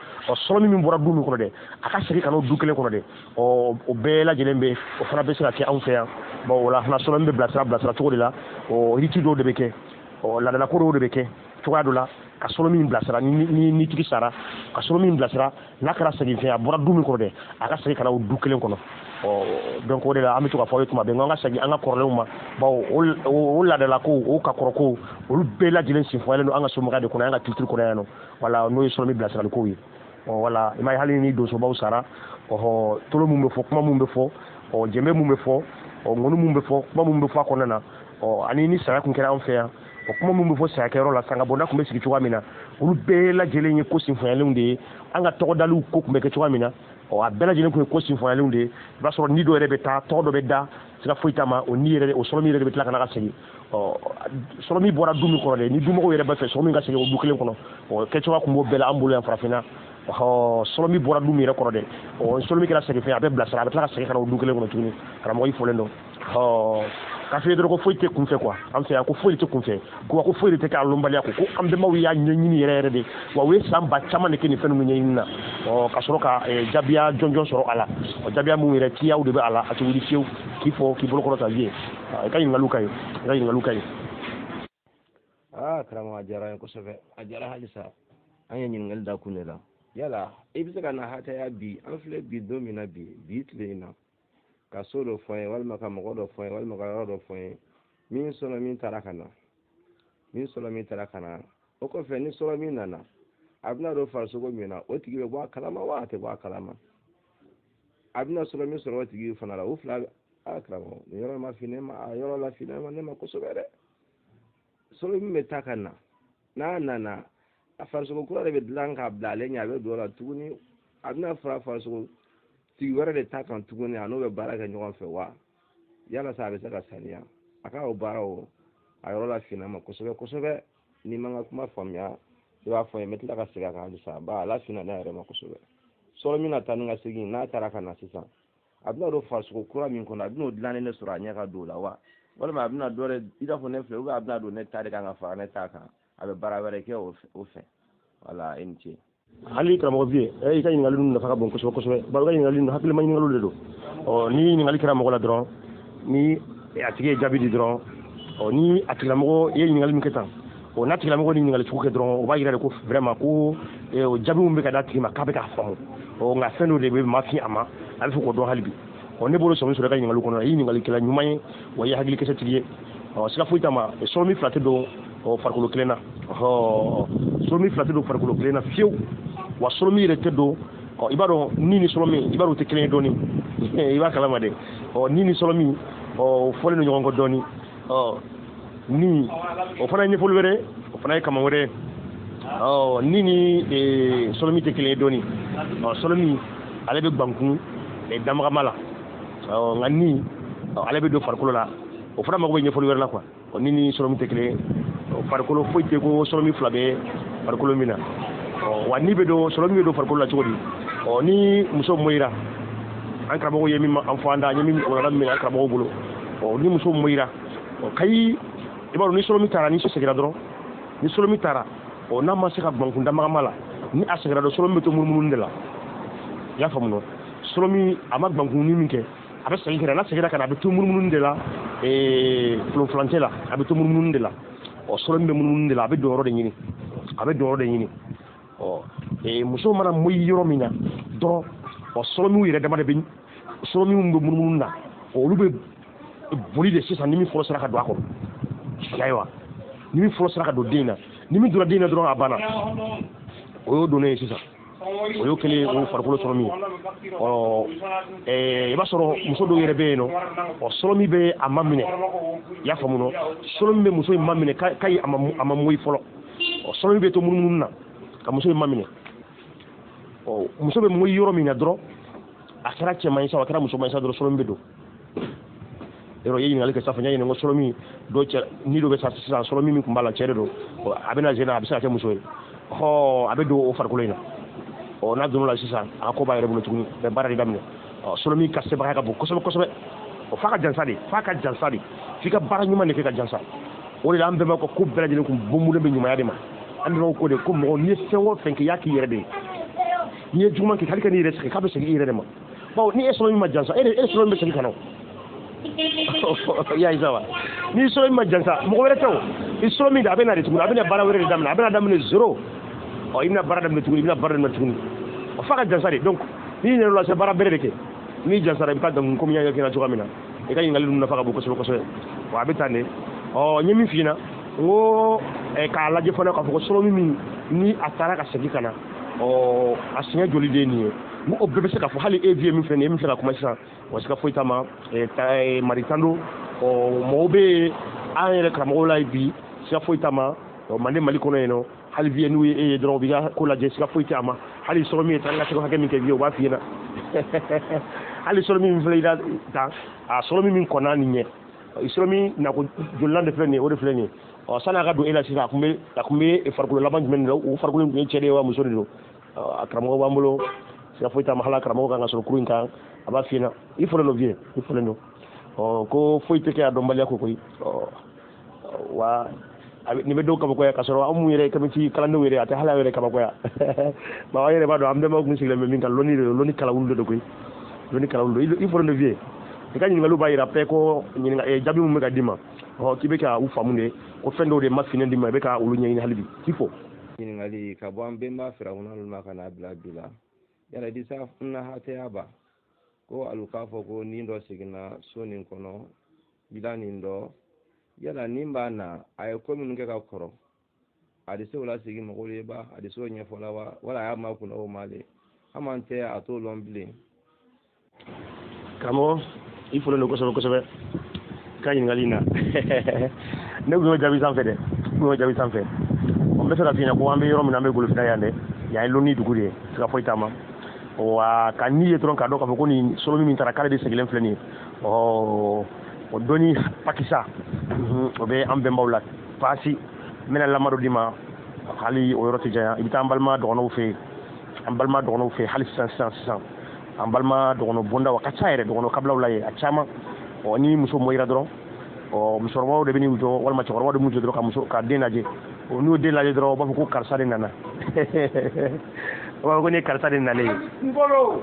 sɔlɔmi min bɔra du min kɔnɔ dɛ, a ka segin ka n'o du kelen kɔnɔ dɛ, o bɛɛ lajɛlen bɛ o fana bɛ se ka kɛ anw fɛ yan. Bon o la fana sɔlɔmi bɛ bilasira cogo de la, riti dɔw de bɛ kɛ, laadalako dɔw de bɛ kɛ cogoya dɔ la ka sɔlɔmi min bilasira ni tigi sara, ka sɔlɔmi min bilasira n'a kɛra segin fɛn a bɔra du min kɔnɔ dɛ, a ka segin ka na o du kelen kɔnɔ. Donc o de la an bɛ to k'a fɔ aw ye tuma bɛɛ, n ko an ka segin an ka kɔrɔlenw ma, bawo o laadalako o ka kɔrɔko olu bɛɛ lajɛlen senfɔyalen don an ka somɔgɔya de kɔnɔ, an ka culture kɔnɔ yan nɔ. Wala n'o ye sɔlɔmi bilasiralikow ye. Wala i m'a ye hali ni donsobaw sara, tolo mun bɛ fɔ, kuma mun bɛ fɔ, jɛnbɛ mun bɛ fɔ, ŋɔni mun bɛ fɔ, kuma mun bɛ fɔ a kɔnɔna na, ani ni saya kun kɛra an fɛ yan, kuma mun bɛ fɔ sayakɛyɔrɔ la, sangabonda tun bɛ sigi cogoya min na, olu bɛɛ lajɛlen ye ko senfɔyalenw de ye. An ka tɔgɔdaliw ko tun bɛ kɛ cogoya min na, a bɛɛ lajɛlen tun ye ko senfɔyalenw de ye. I b'a sɔrɔ ni dɔ yɛrɛ bɛ taa, tɔgɔ dɔ bɛ da, siga foyi t'a ma, o ni yɛrɛ o sɔlɔmi yɛrɛ de bɛ tila ka na ka segin. Sɔlɔmi bɔra du min kɔnɔ dɛ, ni dumɔgɔw yɛrɛ b'a fɛ sɔlɔmi ka segin o du kelen kɔnɔ, kɛcogoya tun b'o bɛɛ la an bolo yan farafinna. Sɔlɔmi bɔra du min yɛrɛ kɔnɔ dɛ, sɔlɔmi kɛra segin fɛn, a bɛ bilasira, a bɛ tila ka segin ka na o du kelen kɔnɔ tuguni. Karamɔgɔ i folen don. K'a f'i ye dɔrɔn ko foyi tɛ kunfɛ quoi, an fɛ yan ko foyi tɛ kunfɛ, ko foyi de tɛ kɛ a lɔnbaliya ko an bɛnbaw y'a ɲɛɲini yɛrɛ yɛrɛ de, wa u ye san ba caman de kɛ nin fɛn ninnu ɲɛɲini na, ka sɔrɔ ka jaabiya jɔnjɔn sɔrɔ a la. Jaabiya mun yɛrɛ tiyaw de bɛ a la, a tɛ wuli fiyewu k'i fɔ k'i bolo kɔrɔta vie. I ka ɲininkaliw ka ɲi, i ka ɲininkaliw ka ɲi. Karamɔgɔ a diyara n ye kosɛbɛ, a diyara halisa. An ye ɲininkali da kun de la. Yala i bɛ se ka na hakɛya bi, an filɛ bi don min na bi tile in na, ka so dɔ fɔ n ye walima ka mɔgɔ dɔ fɔ n ye walima ka yɔrɔ dɔ fɔ n ye min sɔlɔmi taara ka na, min sɔlɔmi taara ka na, o kɔfɛ ni sɔlɔmi nana a bɛna don farisogo min na, o tigi bɛ bɔ a kalama wa a tɛ bɔ a kalama? A bɛna sɔlɔmi sɔrɔ o tigi fana la, o fila. Karamɔgɔ nin yɔrɔ ma fi ne ma, a yɔrɔ la fi ne ma ne ma kosɛbɛ dɛ. Sɔlɔmi bɛ taa ka na, n'a nana a farisogo kura de bɛ dilan k'a bila ale ɲɛ, a bɛ don o la tuguni, a bɛna fara farisogo tigi wɛrɛ de ta kan tuguni, a n'o bɛ baara kɛ ɲɔgɔn fɛ wa? Yala sa a bɛ se ka saniya a ka o baara o a yɔrɔ la finna ma kosɛbɛ kosɛbɛ. N'i ma n ka kuma faamuya i b'a fɔ n ye, n bɛ tila ka segin a kan halisa, ba a la finna ne yɛrɛ ma kosɛbɛ. Sɔlɔmi na taa ni ka segin, n'a taara ka na sisan, a bɛna don farisogo kura min kɔnɔ, a bɛna o dilannen de sɔrɔ a ɲɛ ka don o la wa? Walima a bɛna dɔ wɛrɛ i n'a fɔ ne filɛ, ou bien a bɛna don ne ta de kan ka fara ne ta kan, a bɛ baara wɛrɛ kɛ o fɛ. Wala i ni ce. Hali karamɔgɔ vie, i ka ɲininkali ninnu nafa ka bon kosɛbɛ kosɛbɛ, bawo i ka ɲininkali ninnu hakilima ɲininkaliw de don. Ni ɲininkali kɛra mɔgɔ la dɔrɔn, ni a tigi ye jaabi di dɔrɔn, ni a tigilamɔgɔ ye ɲininkali min kɛ tan, n'a tigilamɔgɔ ni ɲininkali sugu kɛ dɔrɔn, o b'a yira de ko vraiment ko o jaabi min bɛ ka d'a tigi ma k'a bɛ k'a faamu. Nka fɛn dɔ de bɛ ma fi a ma, a bɛ fɛ k'o dɔn hali bi. Ne bolo sɔmi sɔrɔ i ka ɲininkali kɔnɔ, i ye ɲininkalikɛla ɲuman ye, wa i ye hakilikisɛ tigi ye. Siga foyi t'a ma, sɔmi fila tɛ don farikolo kelen na. Sɔmi fila tɛ don farikolo kelen na fiyewu, wa sɔmi yɛrɛ tɛ don. I b'a dɔn ni sɔmi, i b'a dɔn o tɛ kelen ye dɔɔni, i b'a kalama dɛ. Ni sɔmi o fɔlen don ɲɔgɔn kɔ dɔɔni. Ni o fana ye ɲɛfɔli wɛrɛ, o fana ye kama wɛrɛ ye. Ni sɔmi tɛ kelen ye dɔɔni. Sɔmi ale bɛ gankun damagama la, nka ni ale bɛ don farikolo la, o fana mago bɛ ɲɛfɔli wɛrɛ la quoi. Ni sɔmi tɛ kelen ye, farikolo foyi tɛ ko sɔmi fila bɛ farikolo min na. Wa ni bɛ don sɔmi bɛ don farikolo la cogo di? Ni muso moyira, an karamɔgɔw ye min an fɔ an da, an ye min kɔnɔna min an karamɔgɔw bolo. Ni muso moyira, kayi i b'a dɔn ni sɔmi taara, ni seginna dɔrɔn, ni sɔmi taara, n'a ma se ka gankun damagama la, ni a seginna dɔrɔn, sɔmi bɛ to munumunu de la. I y'a faamu nɔ? Sɔmi a ma gankunni min kɛ, a bɛ segin ka na, n'a seginna ka na, a bɛ to munumunu de la, fulonfulancɛ la, a bɛ to munumunu de la. Sɔmi bɛ munumunu de la, a bɛ don yɔrɔ de ɲini, a bɛ don yɔrɔ de ɲini. Muso mana moyi yɔrɔ min na dɔrɔn, sɔmiw yɛrɛ dama de bɛ, sɔmiw bɛ munumunu na, olu bɛ boli de sisan ni min fɔlɔ sera ka don a kɔnɔ. Ayiwa, ni min fɔlɔ sera ka don den na, ni min donna den na dɔrɔn a banna, o y'o donnen ye sisan. O y'o kɛlen o farikolo sɔrɔ min. Ɔ i b'a sɔrɔ muso dɔw yɛrɛ bɛ yen nɔ, ɔ sɔrɔ min bɛ a ma minɛ, i y'a faamu nɔ, sɔrɔ min bɛ muso in ma minɛ k'a ye a ma moyi fɔlɔ. Ɔ sɔrɔ min bɛ to munumunu na ka muso in ma minɛ. Ɔ muso bɛ moyi yɔrɔ min na dɔrɔn, a kɛra cɛman ye sa, a kɛra musoman ye sa dɔrɔn, sɔrɔ min bɛ don. Yɔrɔ i ye ɲininkali kɛ sanfɛ, n y'a ɲininka ko sɔrɔ min dɔ cɛ ni dɔ bɛ sa sisan, sɔrɔ min tun b'a la cɛ de don, a bɛna zena, a bɛ se ka kɛ muso ye. Ɔ a bɛ don o farikolo in na. Ɔ n'a donn'o la sisan, a ko b'a yɛrɛ bolo tuguni, a bɛ baara de daminɛ. Ɔ sɔrɔ min ka sebagaya ka bon kosɛbɛ kosɛbɛ. Ɔ f'a ka jansa de, f'a ka jansa de, f'i ka baara ɲuman de kɛ ka jansa. O de la an bɛnbaw ka ko bɛɛ lajɛlen kun bonbonnen bɛ ɲumanya de ma. An bɛnbaw ko de ko mɔgɔ n'i ye fɛn o fɛn kɛ, i y'a k'i yɛrɛ de ye. N'i ye juguman kɛ, hali ka n'i yɛrɛ sɛgɛn, k'a bɛ segin i yɛrɛ de ma. Bawo ni e sɔrɔ min ma jansa, e sɔrɔ min bɛ segin ka na o. I y'a ye sa wa? N'i sɔrɔ min ma jansa, mɔgɔ wɛrɛ tɛ o. I sɔrɔ min de a bɛ na de tuguni, a bɛna baara wɛrɛ de daminɛ, a bɛna daminɛ zéro. Ɔ i bɛna baara daminɛ tuguni, i bɛna baara daminɛ tuguni. Ɔ f'a ka jansa de. Donc n'i ɲinɛna o la, c'est baara bɛrɛ de kɛ. N'i jansara, i bɛ taa dɔn komi n y'a ɲɛf'i ɲɛna cogoya min na. I ka ɲininkali ninnu nafa ka bon kosɛbɛ kosɛbɛ. Wa a bɛ tan de. Ɔ n ye min f'i ɲɛna, n ko k'a lajɛ fana k'a fɔ ko sɔrɔ min ni a taara ka segin ka na, ɔ a siɲɛ joli de ye nin ye. N ko o bɛɛ bɛ se k'a fɔ hali e vieux min filɛ nin ye, e min filɛ ka kuma sisan, wa siga foyi t'a ma. Maritando, ɔ mɔgɔw bɛ yen an yɛrɛ karamɔgɔw la bi, siga foyi t'a ma. Ɔ Mande Mali kɔnɔ yen nɔ, hali vieux n'u ye e ye dɔrɔn, u b'i ka ko lajɛ, siga foyi tɛ a ma. Hali sɔrɔ min ye taa n ka sɛbɛn hakɛ min kɛ vieux, u b'a f'i ɲɛna. Hali sɔrɔ min filɛ i la tan, a sɔrɔ min kɔnna nin ɲɛ, sɔrɔ min nako jolilan de filɛ nin ye, o de filɛ nin ye. Ɔ sanni a ka don e la sisan, a kun bɛ farikolo laban jumɛn de la? O farikolo in tun ye cɛ de ye wa muso de don? A karamɔgɔ b'an bolo, siga foyi t'a ma. Hali karamɔgɔ kan ka sɔrɔ kuru in kan, a b'a f'i ɲɛna. I folen don vieux, i folen don. Ɔ ko foyi tɛ kɛ a dɔnbaliya ko koyi. Ɔ wa nin bɛ dɔw kabakoya k'a sɔrɔ anw yɛrɛ kamiti kalandenw yɛrɛ, a tɛ hali an yɛrɛ kabakoya. Bawo an yɛrɛ b'a dɔn an bɛnbaw kun sigilen bɛ min kan, lɔnni de don, lɔnni kalawulu de don koyi, lɔnni kalawulu don. I folen don vieux. I ka ɲininkaliw b'a yira bɛɛ ko ɲininka jaabi min bɛ ka d'i ma, ɔ k'i bɛ ka u faamu de, ko fɛn dɔw de ma finnen d'i ma, i bɛ ka olu ɲɛɲini hali bi. K'i fo. Ɲininkali ka bɔ an bɛnba Firawuna ma ka n'a bila bi la, yala di sa na hatɛya ba ko alu k'a fɔ ko nin dɔ seginna so nin kɔnɔ bila nin dɔ, yala nin b'a na a ye ko minnu kɛ ka kɔrɔ, a de se o la segin mɔgɔw ye ba, a de se o ɲɛfɔ la wa, wala a y'a makunna o ma le, an man tɛ a t'o lɔn bilen. Karamɔgɔ, i folen don kosɛbɛ kosɛbɛ i ka ɲininkali in na. Ne tun y'o jaabi sanfɛ dɛ, n tun y'o jaabi sanfɛ. N bɛ fɛ ka f'i ɲɛna ko an bɛ yɔrɔ min na, an bɛ Golofina yan dɛ, yan ye lɔnni dugu de ye, siga foyi t'a ma. Wa ka n'i ye dɔrɔn k'a dɔn k'a fɔ ko nin sɔrɔ min taara k'ale de sigilen filɛ nin ye. Ɔ o dɔnni pakisa, o bɛ an bɛnbaw la. Baasi n bɛna lamɔ dɔ d'i ma, hali o yɔrɔ tɛ janya. I bɛ taa an balima dɔgɔnɔw fɛ yen, an balima dɔgɔnɔw fɛ yen hali sisan sisan sisan, an balima dɔgɔnɔ bondaw a ka ca yɛrɛ, dɔgɔnɔ kabilaw la yen a caman. Ɔ ni muso mɔyira dɔrɔn, ɔ musokɔrɔbaw de bɛ n'i jɔ walima cɛkɔrɔbaw de b'u jɔ dɔrɔn ka muso ka den lajɛ. O n'u ye den lajɛ dɔrɔn, u b'a fɔ ko karisa de nana. U b'a fɔ ko ni karisa de nalen ye.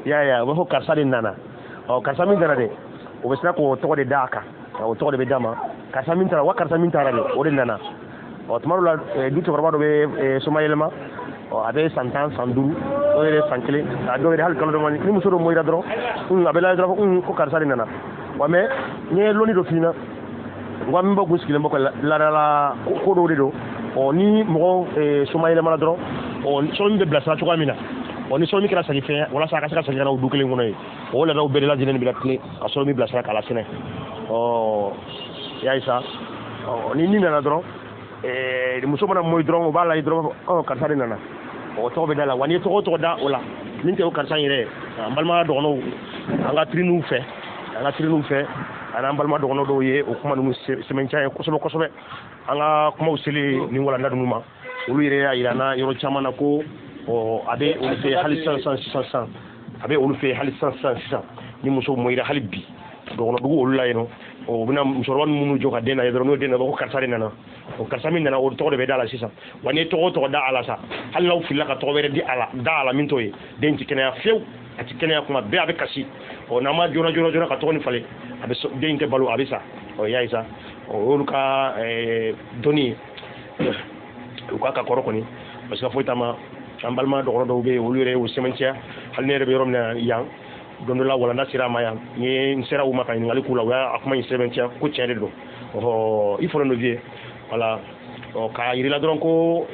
I y'a ye, u b'a fɔ karisa de nana. Ɔ karisa min nana dɛ, o bɛ sina k'o tɔgɔ de d'a kan, o tɔgɔ de bɛ d'a ma. Karisa min taara wa, karisa min taara dɛ, o de nana. Ɔ tuma dɔw la du cɛkɔrɔba dɔ bɛ somayɛlɛma, ɔ a bɛ san 10 san 5, dɔw yɛrɛ san 1, a dɔw yɛrɛ hali kalo dama. Ni muso dɔ mɔyira dɔrɔn, a bɛ lajɛ dɔrɔn ko karisa de nana. Wa mɛ n ye lɔnni dɔ f'i ɲɛna, n ko an bɛnbaw kun sigilen bɛ ka laadala ko dɔw de don. Ɔ ni mɔgɔ somayɛlɛmana dɔrɔn, ɔ sɔrɔ min bɛ bilasira cogoya min na, ɔ ni sɔrɔ min kɛra sagifɛn ye walasa a ka se ka segin ka na o du kelen kɔnɔ yen, o laadaw bɛɛ de lajɛlen bɛ tilen ka sɔrɔ min bilasira k'a lasɛnɛ. Ɔ i y'a ye sa, ɔ ni min nana dɔrɔn, muso mana mɔyi dɔrɔn, o b'a lajɛ dɔrɔn, ɔ karisa de nana, o tɔgɔ bɛ da la. Wa n'i ye tɔgɔ o tɔgɔ da o la, min tɛ o karisa in yɛrɛ ye, an balima dɔgɔnɔw, an ka tiriniw fɛ, an ka tiriniw fɛ, ani an balima dɔgɔnɔ dɔw ye o kuma ninnu sɛmɛntiya ye kosɛbɛ kosɛbɛ. An ka kumaw selen nin walanda ninnu ma, olu yɛrɛ y'a yira an na yɔrɔ caman na ko ɔ a bɛ olu fɛ hali sisan sisan sisan sisan, a bɛ olu fɛ hali sisan sisan sisan, ni muso mɔyira hali bi dɔgɔnɔdugu olu la yen nɔ, o bɛna musokɔrɔba minnu jɔ ka den lajɛ dɔrɔn, n'o den nana ko karisa de nana, o karisa min nana o tɔgɔ de bɛ da la sisan. Wa n'i ye tɔgɔ o tɔgɔ da a la sa, hali n'aw filila ka tɔgɔ wɛrɛ di a la, da a la min t'o ye, den ti kɛnɛya fiyewu, a ti kɛnɛya kuma bɛɛ a bɛ kasi. Ɔ n'an ma joona joona joona ka tɔgɔ nin falen, a bɛ den tɛ balo, a bɛ sa. Ɔ i y'a ye sa, o y'olu ka dɔnni ye, u k'a ka kɔrɔ kɔni, parce que foyi t'a ma. An balima dɔgɔtɔrɔ dɔw bɛ yen, olu yɛrɛ y'o sɛmɛntiya. Hali ne yɛrɛ bɛ yɔrɔ min na yan, don dɔ la walanda sera a ma yan, n ye n sera u ma ka ɲininkali k'u la, u y'a kuma in sɛbɛntiya ko tiɲɛ de don. Ɔhɔ i fɔlen don vieux, wala ɔ k'a yir'i la dɔrɔn ko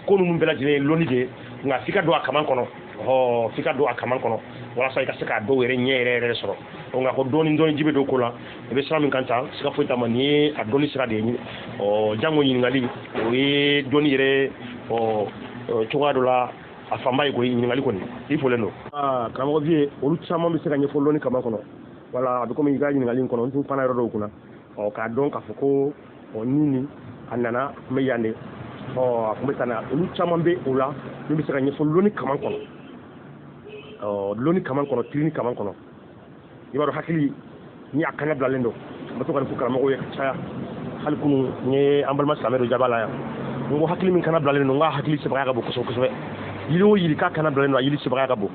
ko ninnu bɛɛ lajɛlen ye lɔnni de ye, nka f'i ka don a kaman kɔnɔ. Ɔhɔ, f'i ka don a kaman kɔnɔ walasa i ka se k'a dɔw yɛrɛ ɲɛ yɛrɛ yɛrɛ sɔrɔ. Donc nka ko dɔɔni dɔɔni ji bɛ don ko la, i bɛ sira min kan tan, siga foyi t'a ma, nin ye a dɔnni sira de ye. Ɔ jango ɲininkali, o ye dɔnni yɛrɛ ɔ cogoya dɔ la a fanba ye koyi, ɲininkali kɔni i folen don. Aa karamɔgɔ Vieux, olu caman bɛ se ka ɲɛfɔ lɔnni kaman kɔnɔ. Wala a bɛ komi i ka ɲininkali in kɔnɔ, n tun panna yɔrɔ dɔw kunna. Ɔ k'a dɔn k'a fɔ ko ɔ ni a nana a tun bɛ yan de, ɔ a tun bɛ tan na, olu caman bɛ o la min bɛ se ka ɲɛfɔ lɔnni kaman kɔnɔ. Ɔ lɔnni kaman kɔnɔ, tirini kaman kɔnɔ, i b'a dɔn hakili ni a kana bilalen don, n bɛ to ka nin fɔ karamɔgɔw ye ka caya. Hali kunun n ye an balima silamɛ dɔ jaba la yan, n ko hakili min kana bilalen don, n k'a hakili sebagaya ka bon kosɛbɛ kosɛbɛ. Yiri o yiri k'a kana bilalen don, a yiri sebagaya ka bon.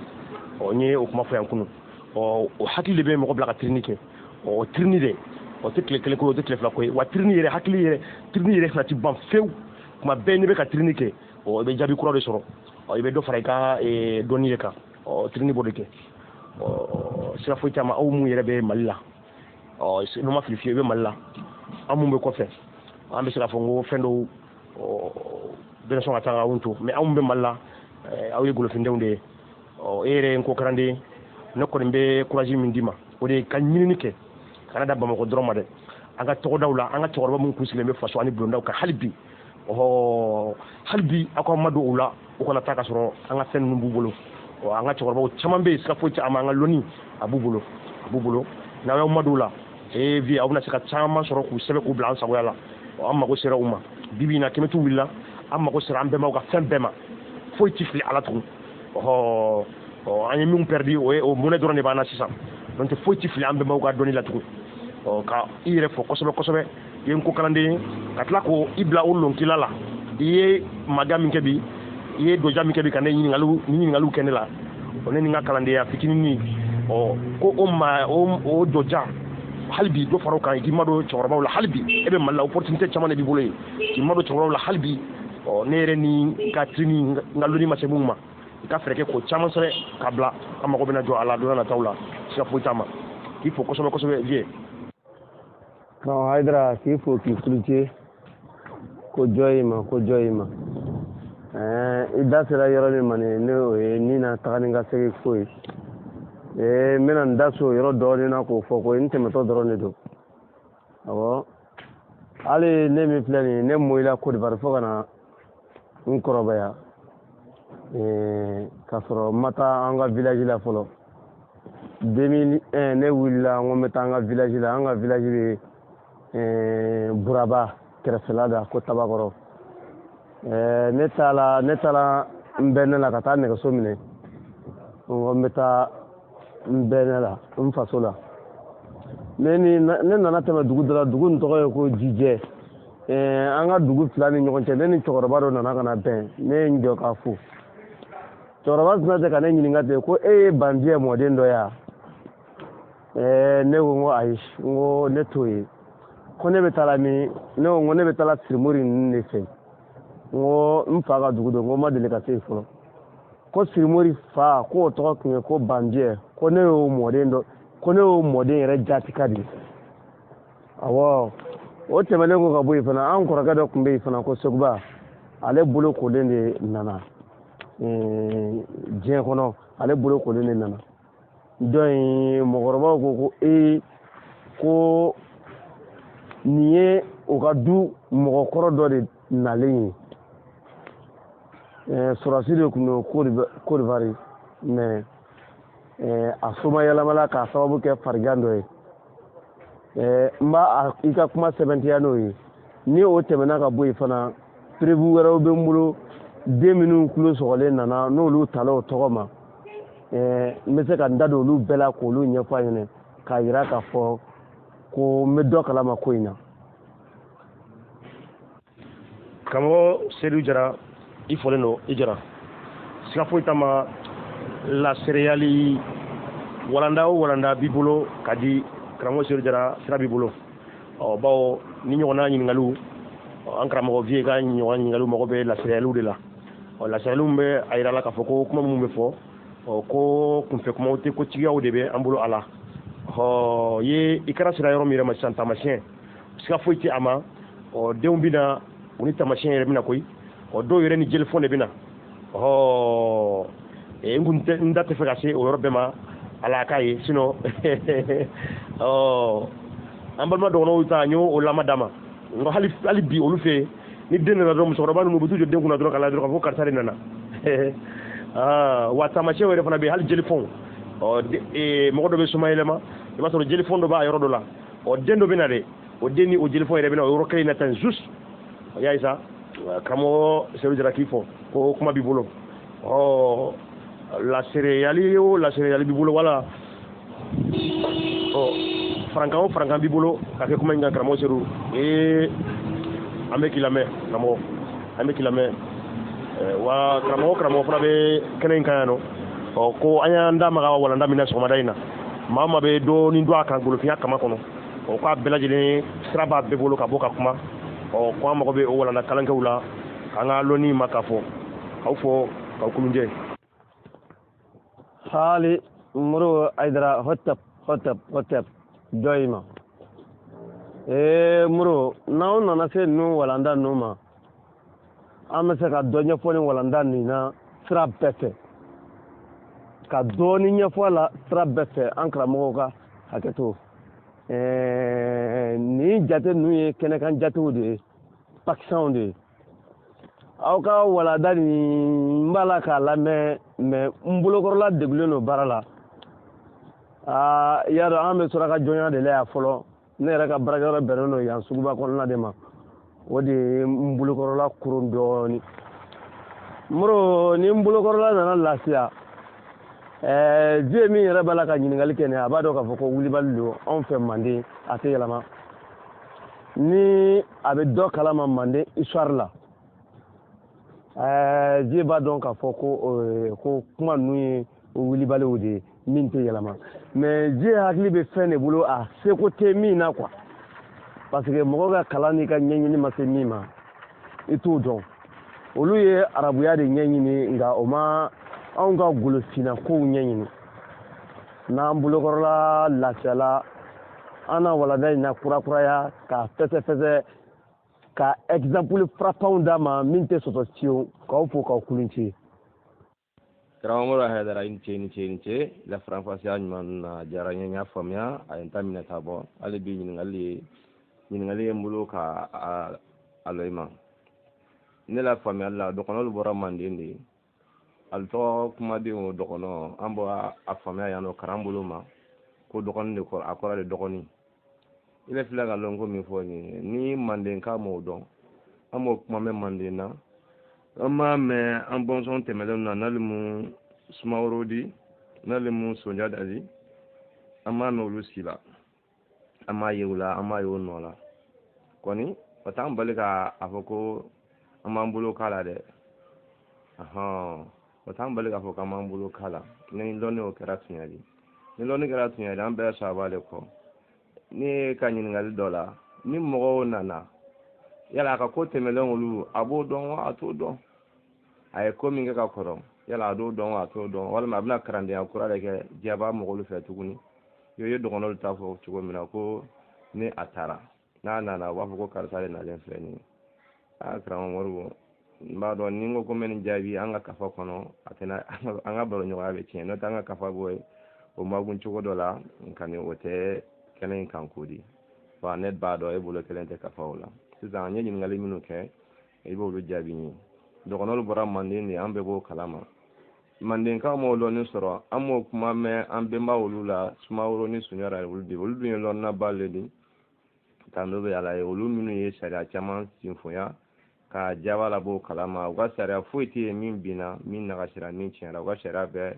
Ɔ n ye o kuma fɔ yan kunun. Ɔ o hakili de bɛ mɔgɔ bila ka tirini kɛ. Ɔ o tirini de, o tɛ tile kelen ko ye, o tɛ tile fila ko ye. Wa tirini yɛrɛ, hakili yɛrɛ, tirini yɛrɛ fana ti ban fewu. Tuma bɛɛ n'i bɛ ka tirini kɛ, ɔ i bɛ jaabi kura de sɔrɔ, ɔ i bɛ dɔ fara i ka dɔnni yɛrɛ kan. Ɔ tirini b'o de kɛ. Ɔ sira foyi t'a ma, aw mun yɛrɛ bɛ Mali la, ɔ n'o ma fili fiyewu, i bɛ Mali la, an mun bɛ kɔfɛ, an bɛ se k'a fɔ n ko fɛn dɔw bɛna sɔn ka taa anw to, mais anw bɛ Mali la, aw ye golofindenw de ye. Ɔ e yɛrɛ ye n ko kalanden, ne kɔni bɛ courage min d'i ma, o de ye ka ɲinini kɛ, kana da Bamakɔ dɔrɔn ma dɛ. An ka tɔgɔdaw la, an ka cɛkɔrɔba minnu kun sigilen bɛ faso ani bulondaw kan hali bi, ɔhɔ hali bi aw ka madon u la, u kana taa ka sɔrɔ an ka fɛn ninnu b'u bolo. Ɔ an ka cɛkɔrɔbaw caman bɛ yen, siga foyi tɛ a ma, an ka lɔnni a b'u bolo, a b'u bolo. N'aw y'aw madon u la, ee bi aw bɛna se ka caman sɔrɔ k'u sɛbɛn k'u bila an sagoya la. Ɔ an mago sera u ma bi bi in na, kɛmɛtiw wulila, an mago sera an bɛnbaw ka fɛn bɛɛ ma, foyi ti fili ala tugun. Ɔhɔ, ɔ an ye min pɛridi, o ye o mɔnɛ dɔrɔn de b'an na sisan, n'o tɛ foyi ti fili an bɛnbaw ka dɔnni la tugun. Ɔ ka i yɛrɛ fɔ kosɛbɛ kosɛbɛ, i ye n ko kalanden ye, ka tila k'o i bila o lonkila la. I ye maga min kɛ bi, i ye doja min kɛ bi ka ne ɲininkaliw ni ɲininkaliw kɛ ne la, o ne ni n ka kalandenya fitinin, ɔ ko o ma o doja hali bi dɔ fara o kan, k'i madon cɛkɔrɔbaw la hali bi. E bɛ Mali la, opportunité caman de b'i bolo yen, k'i madon cɛkɔrɔbaw la hali bi. Ɔ ne yɛrɛ ni n ka tirini, n ka lɔnni ma se mun ma, i ka fɛɛrɛ kɛ k'o caman sɛbɛn ka bila, an mago bɛna jɔ a la don nataw la, siga foyi t'a ma. K'i fo kosɛbɛ kosɛbɛ Vieux. Karamɔgɔ Hayidara, k'i fo k'i kulice, ko jɔ i ma, ko jɔ i ma. I da sera yɔrɔ min ma nin, ne o ye ni na taga ni ka segin ko ye. N bɛna n da so yɔrɔ dɔɔnin na k'o fɔ ko n tɛmɛtɔ dɔrɔn de don. Awɔ, hali ne min filɛ nin ye, ne moyila Côte d'Ivoire fo ka na n kɔrɔbaya, k'a sɔrɔ n ma taa an ka village la fɔlɔ. 2001 ne wulila, n ko n bɛ taa an ka village la. An ka village bɛ Buraba kɛrɛfɛla da ko Tabakɔrɔ. Ne taara n bɛnɛ la ka taa nɛgɛso minɛ, n ko n bɛ taa n bɛnɛ la, n faso la. Ne nana tɛmɛ dugu dɔ la, dugu in tɔgɔ ye ko Jijɛ. An ka dugu fila ni ɲɔgɔn cɛ, ne ni cɛkɔrɔba dɔ nana ka na bɛn, ne ye n jɔ k'a fo. Cɛkɔrɔba tɛna se ka ne ɲininka ten ko e ye Banbiyɛ mɔden dɔ ye wa? Ne ko n ko ayi, n ko ne t'o ye. Ko ne bɛ taa la min? Ne ko n ko ne bɛ taa la Sirimori ninnu de fɛ. N ko n fa ka dugu don, n ko n ma deli ka se yen fɔlɔ. Ko Sirimori fa, k'o tɔgɔ tun ye ko Banbiyɛ, ko ne y'o mɔden dɔ, ko ne y'o mɔden yɛrɛ jatika de ye. Awɔ, o tɛmɛnen kɔ ka bɔ yen fana, an kɔrɔkɛ dɔ tun bɛ yen fana ko Seguba, ale bolokolen de nana diɲɛ kɔnɔ, ale bolokolen de nana. Donc mɔgɔkɔrɔbaw ko ko ee, ko nin ye u ka du mɔgɔkɔrɔ dɔ de nalen ye. Sɔrɔdasi de tun don Côte d'Ivoire, mais a soma yɛlɛmala k'a sababu kɛ farigan dɔ ye. N b'a i ka kuma sɛbɛntiya n'o ye. Ni o tɛmɛna ka bɔ yen fana, preuve wɛrɛw bɛ n bolo, den minnu tulo sɔgɔlen nana n'olu tala o tɔgɔ ma, n bɛ se ka n da don olu bɛɛ la k'olu ɲɛfɔ a ɲɛna k'a yira k'a fɔ ko n bɛ dɔ kalama ko in na. Karamɔgɔ Seydou Jara, i fɔlen don, i Jara. Siga foyi t'a ma, laseereyali walanda o walanda b'i bolo ka di karamɔgɔ Seydou Jara, sira b'i bolo. Ɔ bawo ni ɲɔgɔnna ɲininkaliw, an karamɔgɔ Vieux ka ɲɔgɔn ɲininkaliw mago bɛ laseereyaliw de la. Ɔ laseereyaliw bɛ a yira la k'a fɔ ko kuma minnu bɛ fɔ, ɔ ko kunfɛ kumaw tɛ, ko tigiyaw de bɛ an bolo a la. Ɔ ye i kɛra sira yɔrɔ min yɛrɛ ma sisan, taamasiyɛn siga foyi tɛ a ma. Ɔ denw bɛ na, u ni taamasiyɛn yɛrɛ bɛ na koyi. Ɔ dɔw yɛrɛ ni jelifɔn de bɛ na. Ɔ N kun tɛ n da tɛ fɛ ka se o yɔrɔ bɛɛ ma ala k'a ye sinon ɔ an balima dɔgɔnɔw ta n y'o o lama d'a ma. N ko hali bi olu fɛ yen ni den nana dɔrɔn musokɔrɔba ninnu u bɛ t'u jɔ den kunna dɔrɔn ka lajɛ dɔrɔn k'a fɔ ko karisa de nana. Aa wa taamasiyɛnw yɛrɛ fana bɛ yen hali jelifɔnw ɔ mɔgɔ dɔ bɛ suma yɛlɛma i b'a sɔrɔ jelifɔn dɔ b'a yɔrɔ dɔ la ɔ den dɔ bɛ na dɛ o den ni o jelifɔn yɛrɛ bɛ na o yɔrɔ kelen in na tan juste i y'a ye sa karamɔgɔ Seydou Jara k'i fɔ ko kuma b'i bolo ɔ lasereyali o lasereyali b'i bolo wala ɔ farankan o farankan b'i bolo ka kɛ kuma in kan karamɔgɔ Seydou ee an bɛ k'i lamɛn karamɔgɔ an bɛ k'i lamɛn wa karamɔgɔ fana bɛ kɛnɛ in kan yan nɔ ɔ ko an y'an da maga walanda min na sɔgɔmada in na maa o maa bɛ dɔɔnin dɔn a kan golofinya kama kɔnɔ ɔ k'a bɛɛ lajɛlen sira b'a bɛɛ bolo ka bɔ ka kuma ɔ ko an mago bɛ o walanda kalankɛw la k'an ka lɔnni ma k'a fɔ k'aw fɔ k'aw kulunjɛ. Haali Modibo Hayidara hotep hotep hotep jɔyi ma ee Modibo n'aw nana se ninnu walanda ninnu ma an bɛ se ka dɔ ɲɛfɔ ni walanda nin na sira bɛɛ fɛ ka dɔɔni ɲɛfɔ a la sira bɛɛ fɛ an karamɔgɔw ka hakɛ to nin jate ninnu ye kɛnɛkan jatew de ye pakisanw de ye aw ka walanda nin n b'a la k'a lamɛn mɛ n bolokɔrɔla degulen don baara la aa i y'a dɔn an bɛ suraka jɔnya de la yan fɔlɔ ne yɛrɛ ka baarakɛyɔrɔ bɛnnen don yan suguba kɔnɔna de ma o de ye n bolokɔrɔla kurun dɔɔni Modibo ni n bolokɔrɔla nana lafiya diɲɛ min yɛrɛ b'a la ka ɲininkali kɛ nin a b'a dɔn k'a fɔ ko wulibali don anw fɛ manden a tɛ yɛlɛma ni a bɛ dɔ kalama manden histoire la diɲɛ b'a dɔn k'a fɔ ko kuma ninnu ye wulibaliw de ye min tɛ yɛlɛma mais diɲɛ hakili bɛ fɛn de bolo a seko tɛ min na quoi parce que mɔgɔ ka kalan n'i ka ɲɛɲini ma se min ma i t'o dɔn olu ye arabuya de ɲɛɲini nka o ma anw ka golofinna kow ɲɛɲini n'an bolokɔrɔla lafiyala an na walanda in na kurakuraya k'a fɛsɛfɛsɛ ka exemple frappant d'a ma min tɛ sɔsɔ fiyewu k'aw fo k'aw kulun ci. Karamɔgɔ Hayidara i ni ce i ni ce i ni ce la faranfasiya ɲuman na diyara n ye n y'a faamuya a ye n ta minɛ ka bɔ hali bi ɲininkali ye n bolo ka a lɔ i ma ne la faamuyali la dɔgɔnɔlu bɔra manden de ye ali tɔgɔ kumaden o dɔgɔnɔ an bɔ a faamuya yan nɔ karan bolo ma ko dɔgɔnin de kɔrɔ a kɔrɔ de dɔgɔnin i bɛ filɛ ka lɔn ko min fɔ nin ye ni mandenka m'o dɔn an b'o kuma mɛn manden na an b'a mɛn an bɔnsɔn tɛmɛnlenw na n'ale mu Sumaworo di n'ale mu Sunjata di an b'a mɛn olu si la an m'a ye u la an m'a ye o nɔ la kɔni o t'an bali ka a fɔ ko an b'an bolo k'a la dɛ o t'an bali k'a fɔ k'an b'an bolo k'a la ni lɔnni o kɛra tiɲɛ di ni lɔnni kɛra tiɲɛ di an bɛɛ saba de kɔ ne ka ɲininkali dɔ la ni mɔgɔw nana yala a ka ko tɛmɛlen olu a b'o dɔn wa a t'o dɔn a ye ko min kɛ ka kɔrɔ yala a t'o dɔn wa a t'o dɔn walima a bɛna karandenya kura de kɛ jaba mɔgɔw fɛ tuguni i ye dɔgɔnɔw ta fɔ cogo min na ko ni a taara n'a nana u b'a fɔ ko karisa de nalen filɛ nin ye aa karamɔgɔ Modibo n b'a dɔn ni n ko ko n bɛ nin jaabi an ka kafa kɔnɔ a tɛna an ka baroɲɔgɔnya bɛ tiɲɛ n'o tɛ an ka kafa bɔ yen o makun cogo dɔ la nka ni o tɛ kɛnɛ in kan ko di wa ne b'a dɔn e bolo kelen tɛ kafa o la sisan an ye ɲininkali minnu kɛ i b'olu jaabi n ye dɔgɔnɔw bɔra manden de an bɛɛ b'o kalama mandenkaw m'o lɔnni sɔrɔ an m'o kuma mɛn an bɛnba olu la Sumaworo ni Sunjata olu de olu dun ye lɔnnaba le di tando bɛ ala ye olu minnu ye sariya caman sinfonya ka jaba labɔ o kalama u ka sariya foyi tɛ yen min binna min nagasira min tiɲɛna u ka sariya bɛɛ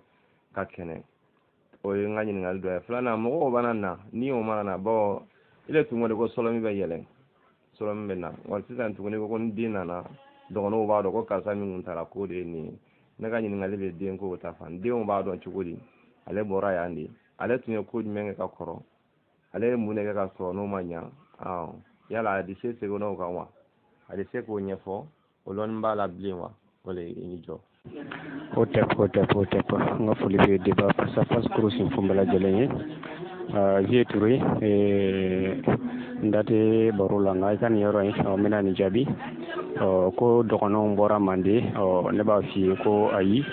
ka kɛnɛ o ye n ka ɲininkali dɔ ye filanan mɔgɔw bana na ni o mana na bawo i le tun ko de ko sɔlɔmi bɛ yɛlɛ sɔlɔmi bɛ na wa sisan tuguni ko ni den nana dɔgɔnɔw b'a dɔn ko karisa min kun taara k'o de ye nin ye ne ka ɲininkali bɛ den ko ta fan denw b'a dɔn cogo di ale bɔra yan de ale tun ye ko jumɛn kɛ ka kɔrɔ ale ye mun de kɛ ka sɔrɔ n'o ma ɲa yala a bɛ se seginna o kan wa a bɛ se k'o ɲɛfɔ o lɔnni b'a la bilen wa o de ye i jɔ. O tɛ o tɛ o tɛ n ka foli bɛ débat face à face kuru sen fo bɛɛ lajɛlen ye Vieux Touré n da tɛ baro la nka i ka nin yɔrɔ in n bɛna nin jaabi ko dɔgɔnɔw bɔra Manden ne b'a f'i ye ko ayi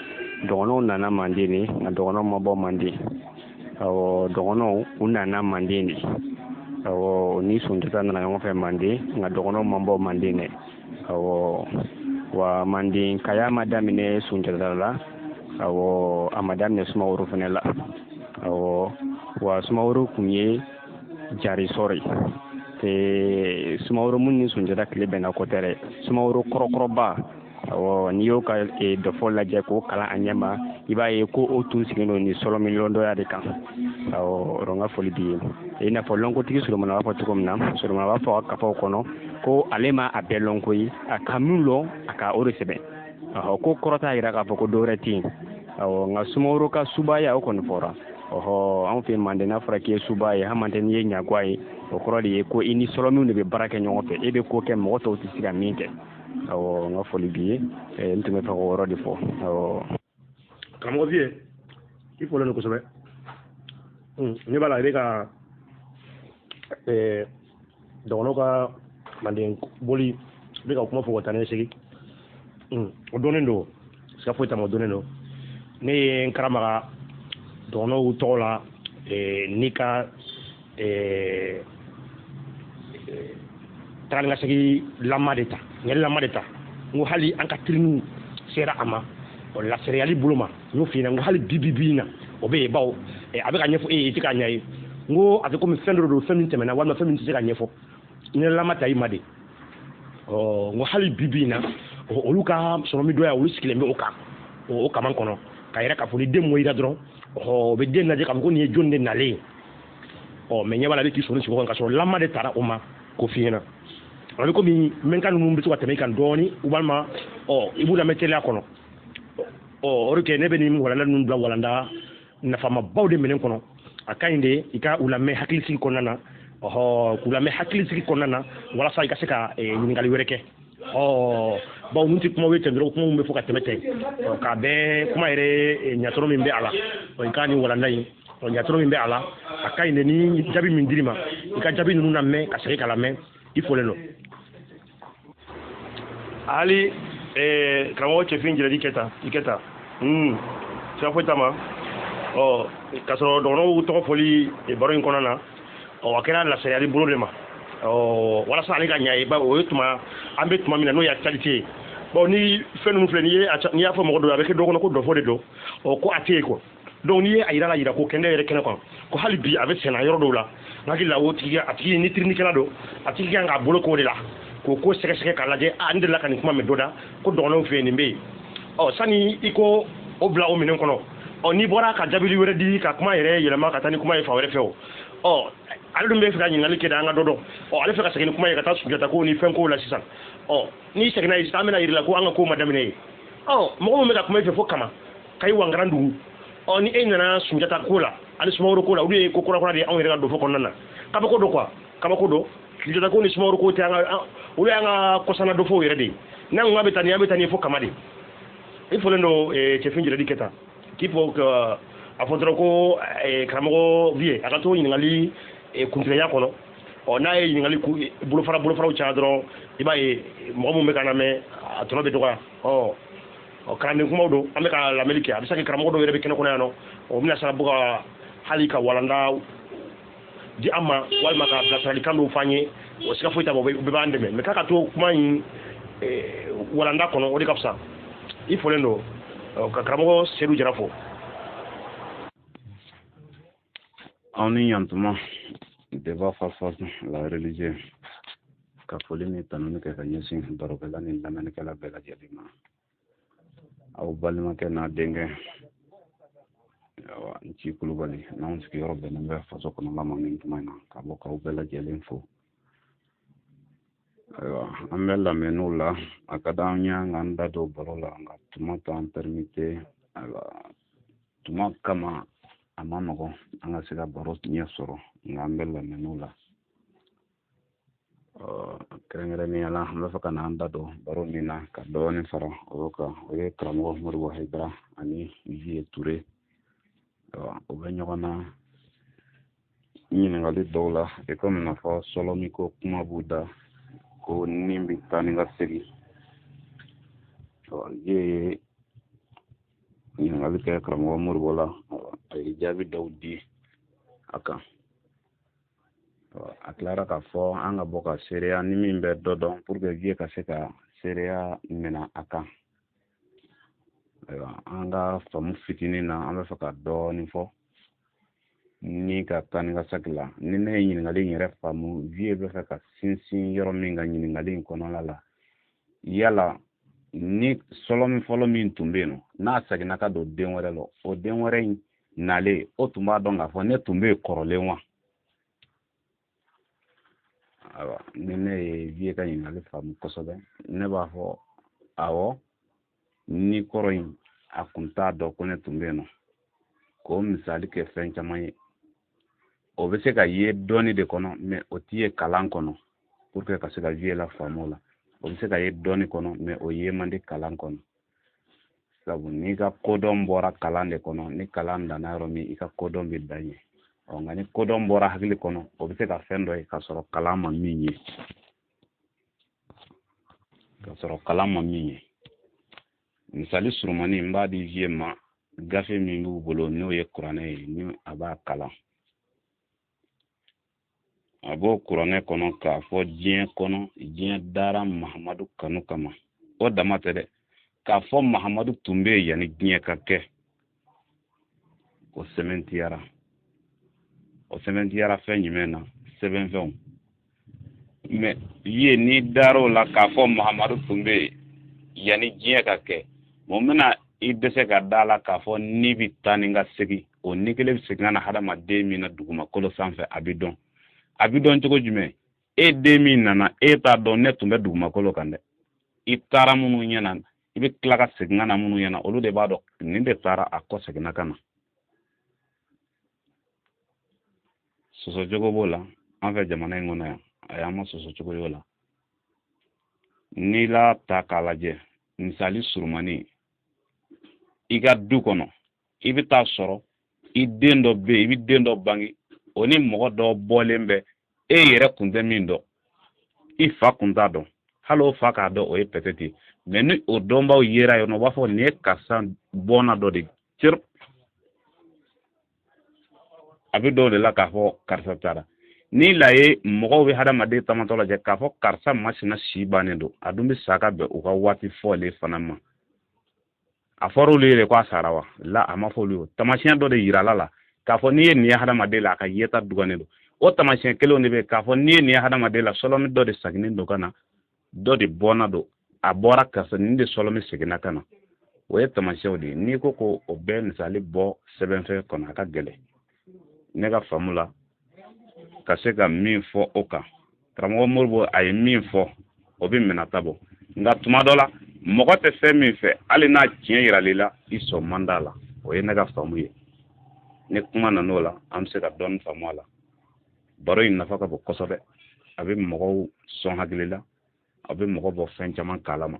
Dɔgɔnɔw nana Manden de, nka dɔgɔnɔw ma bɔ Manden. Awɔ, dɔgɔnɔw u nana Manden de. Awɔ, ni Sunjata nana ɲɔgɔn fɛ Manden, nka dɔgɔnɔw ma bɔ Manden dɛ. Awɔ, wa Manden kaya ma daminɛ Sunjata la. Awɔ, a ma daminɛ Sumaworo fana la. Awɔ, wa Sumaworo kun ye jarisɔrɔ ye. Sumaworo mun ni Sunjata tile bɛnna ko tɛ dɛ. Sumaworo kɔrɔkɔrɔba, awɔ, n'i y'o ka dɔfɔ lajɛ k'o kalan a ɲɛ ma, i b'a ye ko o tun sigilen don ni sɔlɔmilɔndɔya de kan. Awɔ, o n ka foli b'i ye. I n'a fɔ lɔnkotigi Solomana b'a fɔ cogo min na, Solomana b'a fɔ a kafaw kɔnɔ ko ale ma a bɛɛ lɔn koyi, a ka min lɔn a ka o de sɛbɛn. Ɔhɔ, ko kɔrɔ t'a yira k'a fɔ ko dɔ wɛrɛ tɛ yen. Awɔ, nka Sumaworo ka subaya o kɔni fɔra. Ɔhɔ, anw fɛ Manden n'a fɔra k'i ye suba ye, hali tɛ n'i ye ɲagwa ye, o kɔrɔ de ye ko i ni sɔlɔminw de bɛ baara kɛ ɲɔgɔn fɛ, e bɛ ko kɛ mɔgɔ tɔw tɛ se ka min kɛ. Awɔ, n ka foli b'i ye. N tun bɛ fɛ k'o yɔrɔ de fɔ. Awɔ. Karamɔgɔ Vieux, i folen don kosɛbɛ. Ne b'a la i bɛ ka dɔgɔnɔw ka Manden boli, i bɛ ka kuma fɔ ka taa ni segin. O dɔnnen don, siga foyi t'a ma, o dɔnnen don. Ne ye n karamaga dɔgɔnɔw tɔgɔ la n'i ka tagali ka segin lama de ta, n ye lama de ta. N ko hali an ka tiriniw sera a ma, o lasereyali bolo ma, n y'o f'i ɲɛna, n ko hali bi bi bi in na o bɛ yen, bawo a bɛ ka ɲɛfɔ e ye, i tɛ k'a ɲɛ ye. N ko a tɛ komi fɛn dɔ don, fɛn min tɛmɛna walima fɛn min tɛ se ka ɲɛfɔ. N ye lama ta i ma de. Ɔ, n ko hali bi bi in na olu ka sɔrɔmidɔya, olu sigilen bɛ o kan, o kaman kɔnɔ, k'a yira k'a fɔ ni den mɔyira dɔrɔn, ɔhɔ, o bɛ den lajɛ k'a fɔ ko nin ye jɔn de nalen ye. Ɔ, mɛ ɲɛ b'a la, a bɛ k'i sɔrɔ sigi kɔnɔ k'a sɔrɔ lama de taara o ma k'o f'i ɲɛna. A bɛ komi mɛnka ninnu bɛ to ka tɛmɛ i kan dɔɔni, walima ɔ i b'u lamɛn teliya kɔnɔ. Ɔ, o de kɛ ne bɛ nin walanda ninnu bila walanda nafamabaw de minɛn kɔnɔ. A ka ɲi de i ka u lamɛn hakilisigi kɔnɔna na, ɔhɔ, k'u lamɛn hakilisigi kɔnɔna na walasa i ka se ka ɲininkali wɛrɛ kɛ. Ɔ, bawo ninnu tɛ kumaw ye ten dɔrɔn, kuma min bɛ fɔ ka tɛmɛ ten, k'a bɛn kuma yɛrɛ ɲatɔrɔ min bɛ a la, i ka nin walanda in ɲatɔrɔ min bɛ a la, a ka ɲi de ni jaabi min dir'i ma, i ka jaabi ninnu lamɛn ka segin ka lamɛn. I folen don. Hali karamɔgɔ cɛfin jɛrɛdi kɛ tan, i kɛ tan. Siga foyi t'a ma. Ɔ, k'a sɔrɔ dɔgɔnɔw tɔgɔ fɔli baro in kɔnɔna na, ɔ, a kɛra lasariyali bolo de ma. Ɔ, walasa ale ka ɲa ye, bawo o ye tuma an bɛ tuma min na n'o ye actualité ye. Bon, ni fɛn ninnu filɛ, n'i y'a fɔ mɔgɔ dɔ ye, a bɛ kɛ dɔ kɔnɔ ko dɔfɔ de don, ɔ, ko a tɛ yen quoi. Donc n'i ye a yira la yira ko kɛnɛ yɛrɛ kɛnɛ kan, ko hali bi a bɛ senna yɔrɔ dɔw la, n hakili la o tigi, a tigi ni tirinikɛla don, a tigi kan k'a bolo k'o de la, k'o ko sɛgɛsɛgɛ k'a lajɛ. A, n delila ka nin kuma mɛn dɔ da ko dɔgɔnɔw fɛ yen nin bɛ yen. Ɔ, sani i ko o bila o minɛn kɔnɔ, ɔ, n'i bɔra ka jaabili wɛrɛ di ka kuma yɛrɛ yɛlɛma ka taa ni kuma ye fan wɛrɛ fɛ o, ɔ, ale dun bɛ fɛ ka ɲininkali kɛ de, an ka dɔ dɔn. Ɔ, ale fɛ ka segin ni kuma ye ka taa Sunjata ko ni fɛn kow la sisan. Ɔ, n'i seginna yen sisan, an bɛna yir'i la ko an ka kow ma daminɛ yen. Ɔ, mɔgɔ min bɛ ka kuma i fɛ fo kama ka i wangaran dugu, ɔ, ni e nana Sunjata ko la ani Sumaworo ko la, olu ye ko kura kura de ye anw yɛrɛ ka dɔfɔ kɔnɔna na. Kabako don quoi, kabako don. Sunjata ko ni Sumaworo ko tɛ an ka, olu y'an ka kɔsanna dɔfɔw yɛrɛ de ye. N'an ko k'an bɛ taa nin, an bɛ taa nin fo kama de. I folen don cɛfin jɛrɛdi kɛ tan k'i fɔ a fɔ dɔrɔn ko karamɔgɔ Vieux a ka to ɲininkali kuntilenya kɔnɔ. Ɔ, n'a ye ɲininkali bolofaraw caya dɔrɔn, i b'a ye mɔgɔ min bɛ ka lamɛn a tɔnɔ bɛ dɔgɔya. Ɔ, kalanden kumaw don, an bɛ ka lamɛnni kɛ. A bɛ se ka kɛ karamɔgɔ dɔw yɛrɛ bɛ kɛnɛ kɔnɔ yan nɔ, o bɛna se ka bɔ ka hali ka walanda di an ma, walima ka bilasiralikan dɔw f'an ye, o siga foyi t'a la, o bɛɛ b'an dɛmɛ. Mɛ k'a ka to kuma in walanda kɔnɔ, o de ka fisa. I folen don ka karamɔgɔ Sedu Jara fo. Aw ni ɲantuma, débat face la religieux, ka foli ni tanuni kɛ ka ɲɛsin barokɛla ni lamɛnnikɛla bɛɛ lajɛlen ma. Aw balimakɛ n'a denkɛ, ayiwa, n ci Kulubali, n'anw sigiyɔrɔ bɛnnen bɛ faso kɔnɔla ma nin tuma in na, ka bɔ k'aw bɛɛ lajɛlen fo. Ayiwa, an bɛ lamɛnniw la, a ka d'an ye an k'an da don baro la, nka tuma t'an permite. Ayiwa, tuma kama a ma nɔgɔn an ka se ka baro ɲɛ sɔrɔ, nka an bɛ lamɛnniw la. Kɛrɛnkɛrɛnnenya la, an bɛ fɛ ka n'an da don baro min na ka dɔɔnin fara o kan, o ye karamɔgɔ Modibo Hayidara ani Vieux Ture. Ayiwa, o bɛ ɲɔgɔn na ɲininkali dɔw la, i komi n'a fɔ sɔlɔmi ko kuma b'u da ko ni bɛ taa ni ka segin. Vieux ye Ɲininkali kɛ karamɔgɔ Modibo la, a ye jaabi dɔw di a kan. A tilara k'a fɔ an ka bɔ ka seereya ni min bɛ dɔ dɔn pour que vieux ka se ka seereya minɛ a kan. Ayiwa, an ka faamu fitinin na, an bɛ fɛ ka dɔɔnin fɔ ni ka taa ni ka saki la. Ni ne ye ɲininkali in yɛrɛ faamu, vieux bɛ fɛ ka sinsin yɔrɔ min kan ɲininkali in kɔnɔna la, yala ni sɔlɔmi fɔlɔ min tun bɛ yen nɔ, n'a seginna ka don den wɛrɛ la, o den wɛrɛ in nalen, o tun b'a dɔn k'a fɔ ne tun bɛ yen kɔrɔlen wa? Ayiwa, ni ne ye vieux ka ɲininkali faamu kosɛbɛ, ne b'a fɔ awɔ, ni kɔrɔ in a kun t'a dɔn ko ne tun bɛ yen nɔ. K'o misali kɛ fɛn caman ye, o bɛ se ka ye dɔɔni de kɔnɔ, mais o ti ye kalan kɔnɔ. Pour que ka se ka vieux la faamu o la, o bɛ se ka ye dɔɔni kɔnɔ, mais o ye man di kalan kɔnɔ. Sabu n'i ka kodɔn bɔra kalan de kɔnɔ, ni kalan danna yɔrɔ min, i ka kodɔn bɛ dan yen. Ɔ, nka ni kodɔn bɔra hakili kɔnɔ, o bɛ se ka fɛn dɔ ye k'a sɔrɔ kalan ma min ye. K'a sɔrɔ kalan ma min ye. Misali surumani n b'a di vieux ma, gafe min b'u bolo n'o ye kuranɛ ye, ni a b'a kalan. A b'o kuranɛ kɔnɔ k'a fɔ diɲɛ kɔnɔ, diɲɛ dara Mahamadu kanu kama. O dama tɛ dɛ, k'a fɔ Mahamadu tun bɛ yen yanni diɲɛ ka kɛ. O sɛbɛntiyara. O sɛbɛntiyara fɛn jumɛn na? Sɛbɛnfɛnw. Mais ye n'i dar'o la k'a fɔ Mahamadu tun bɛ yen yanni diɲɛ ka kɛ, mun bɛna i dɛsɛ ka da la k'a fɔ ni bɛ taa ni ka segin, o ni kelen bɛ segin ka na hadamaden min na dugumakolo sanfɛ, a bɛ dɔn. A bɛ dɔn cogo jumɛn? E den min nana, e t'a dɔn ne tun bɛ dugumakolo kan dɛ. I taara minnu ɲɛna, i bɛ tila ka segin ka na minnu ɲɛna, olu de b'a dɔn nin de taara a kɔ seginna ka na. Sɔsɔcogo b'o la an fɛ jamana in kɔnɔ yan, a y'an ma sɔsɔcogo y'o la. N'i l'a ta k'a lajɛ, misali surumani, i ka du kɔnɔ, i bɛ taa sɔrɔ i den dɔ bɛ yen, i bɛ den dɔ bange, o ni mɔgɔ dɔ bɔlen bɛ, e yɛrɛ kun tɛ min dɔn, i fa kun t'a dɔn, hali o fa k'a dɔn o ye peut-être ye, mais ni o dɔnbaw yera yen nɔ, u b'a fɔ nin ye karisa bɔnna dɔ de ye, cere a bɛ dɔw de la k'a fɔ karisa taara. Ni la ye mɔgɔw bɛ hadamaden tamatɔ lajɛ k'a fɔ karisa masina si bannen don, a dun bɛ sa ka bɛn u ka waati fɔlen fana ma. A fɔra olu ye de ko a sara wa? La, a ma fɔ olu ye. Taamasiyɛn dɔ de yirala la k'a fɔ n'i ye nin ye hadamaden la, a ka yeta dugannen don. O taamasiyɛn kelenw de bɛ k'a fɔ n'i ye nin ye hadamaden la, sɔlɔmi dɔ de seginnen don ka na, dɔ de bɔnna don, a bɔra karisa nin de sɔlɔmi seginna ka na. O ye taamasiyɛnw de ye. N'i ko ko o bɛɛ misali bɔ sɛbɛnfɛn kɔnɔ, a ka gɛlɛn. Ne ka faamu la, ka se ka min fɔ o kan, karamɔgɔ Modibo a ye min fɔ, o bɛ minɛta bɔ. Nka tuma dɔ la, mɔgɔ tɛ fɛn min fɛ, hali n'a tiɲɛ yiral'i la, i sɔn man d'a la. O ye ne ka faamu ye. Ni kuma nan'o la, an bɛ se ka dɔɔnin faamu a la. Baro in nafa ka bon kosɛbɛ. A bɛ mɔgɔw sɔn hakili la, a bɛ mɔgɔ bɔ fɛn caman kalama.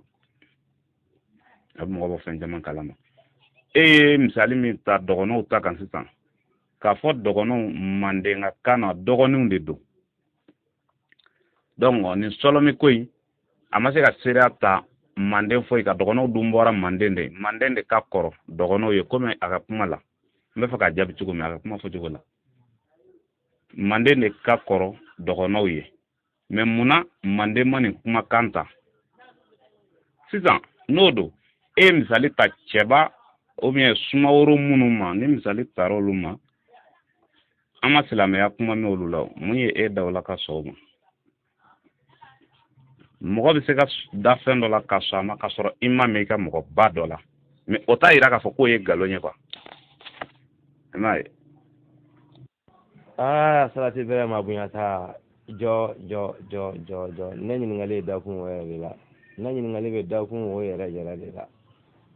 A bɛ mɔgɔ bɔ fɛn caman kalama. E ye misali min ta dɔgɔnɔw ta kan sisan, k'a fɔ dɔgɔnɔw manden ka kan na, dɔgɔninw de don. Donc nin sɔlɔmi ko in, a ma se ka seereya ta manden foyi ka, dɔgɔnɔw dun bɔra manden de, manden de ka kɔrɔ dɔgɔnɔw ye, komi a ka kuma la, n bɛ fɛ k'a jaabi cogo min, a ka kuma fɔcogo la, manden de ka kɔrɔ dɔgɔnɔw ye. Mais munna manden ma nin kumakan ta sisan? N'o don, e ye misali ta cɛba ou bien sumaworo minnu ma, ni misali tara olu ma, an ma silamɛya kuma mɛn olu la, mun ye e da o la ka sɔn o ma? Mɔgɔ bɛ se ka da fɛn dɔ la ka sɔn a ma k'a sɔrɔ i ma mɛn i ka mɔgɔba dɔ la, mais o t'a yira k'a fɔ k'o ye nkalon ye quoi. I m'a ye? Aa, salati bɛrɛ ma bonya ta. Jɔ jɔ jɔ jɔ jɔ, ne ɲininkali ye dakun o yɛrɛ de la. Ne ɲininkali bɛ dakun o yɛrɛ yɛrɛ de la.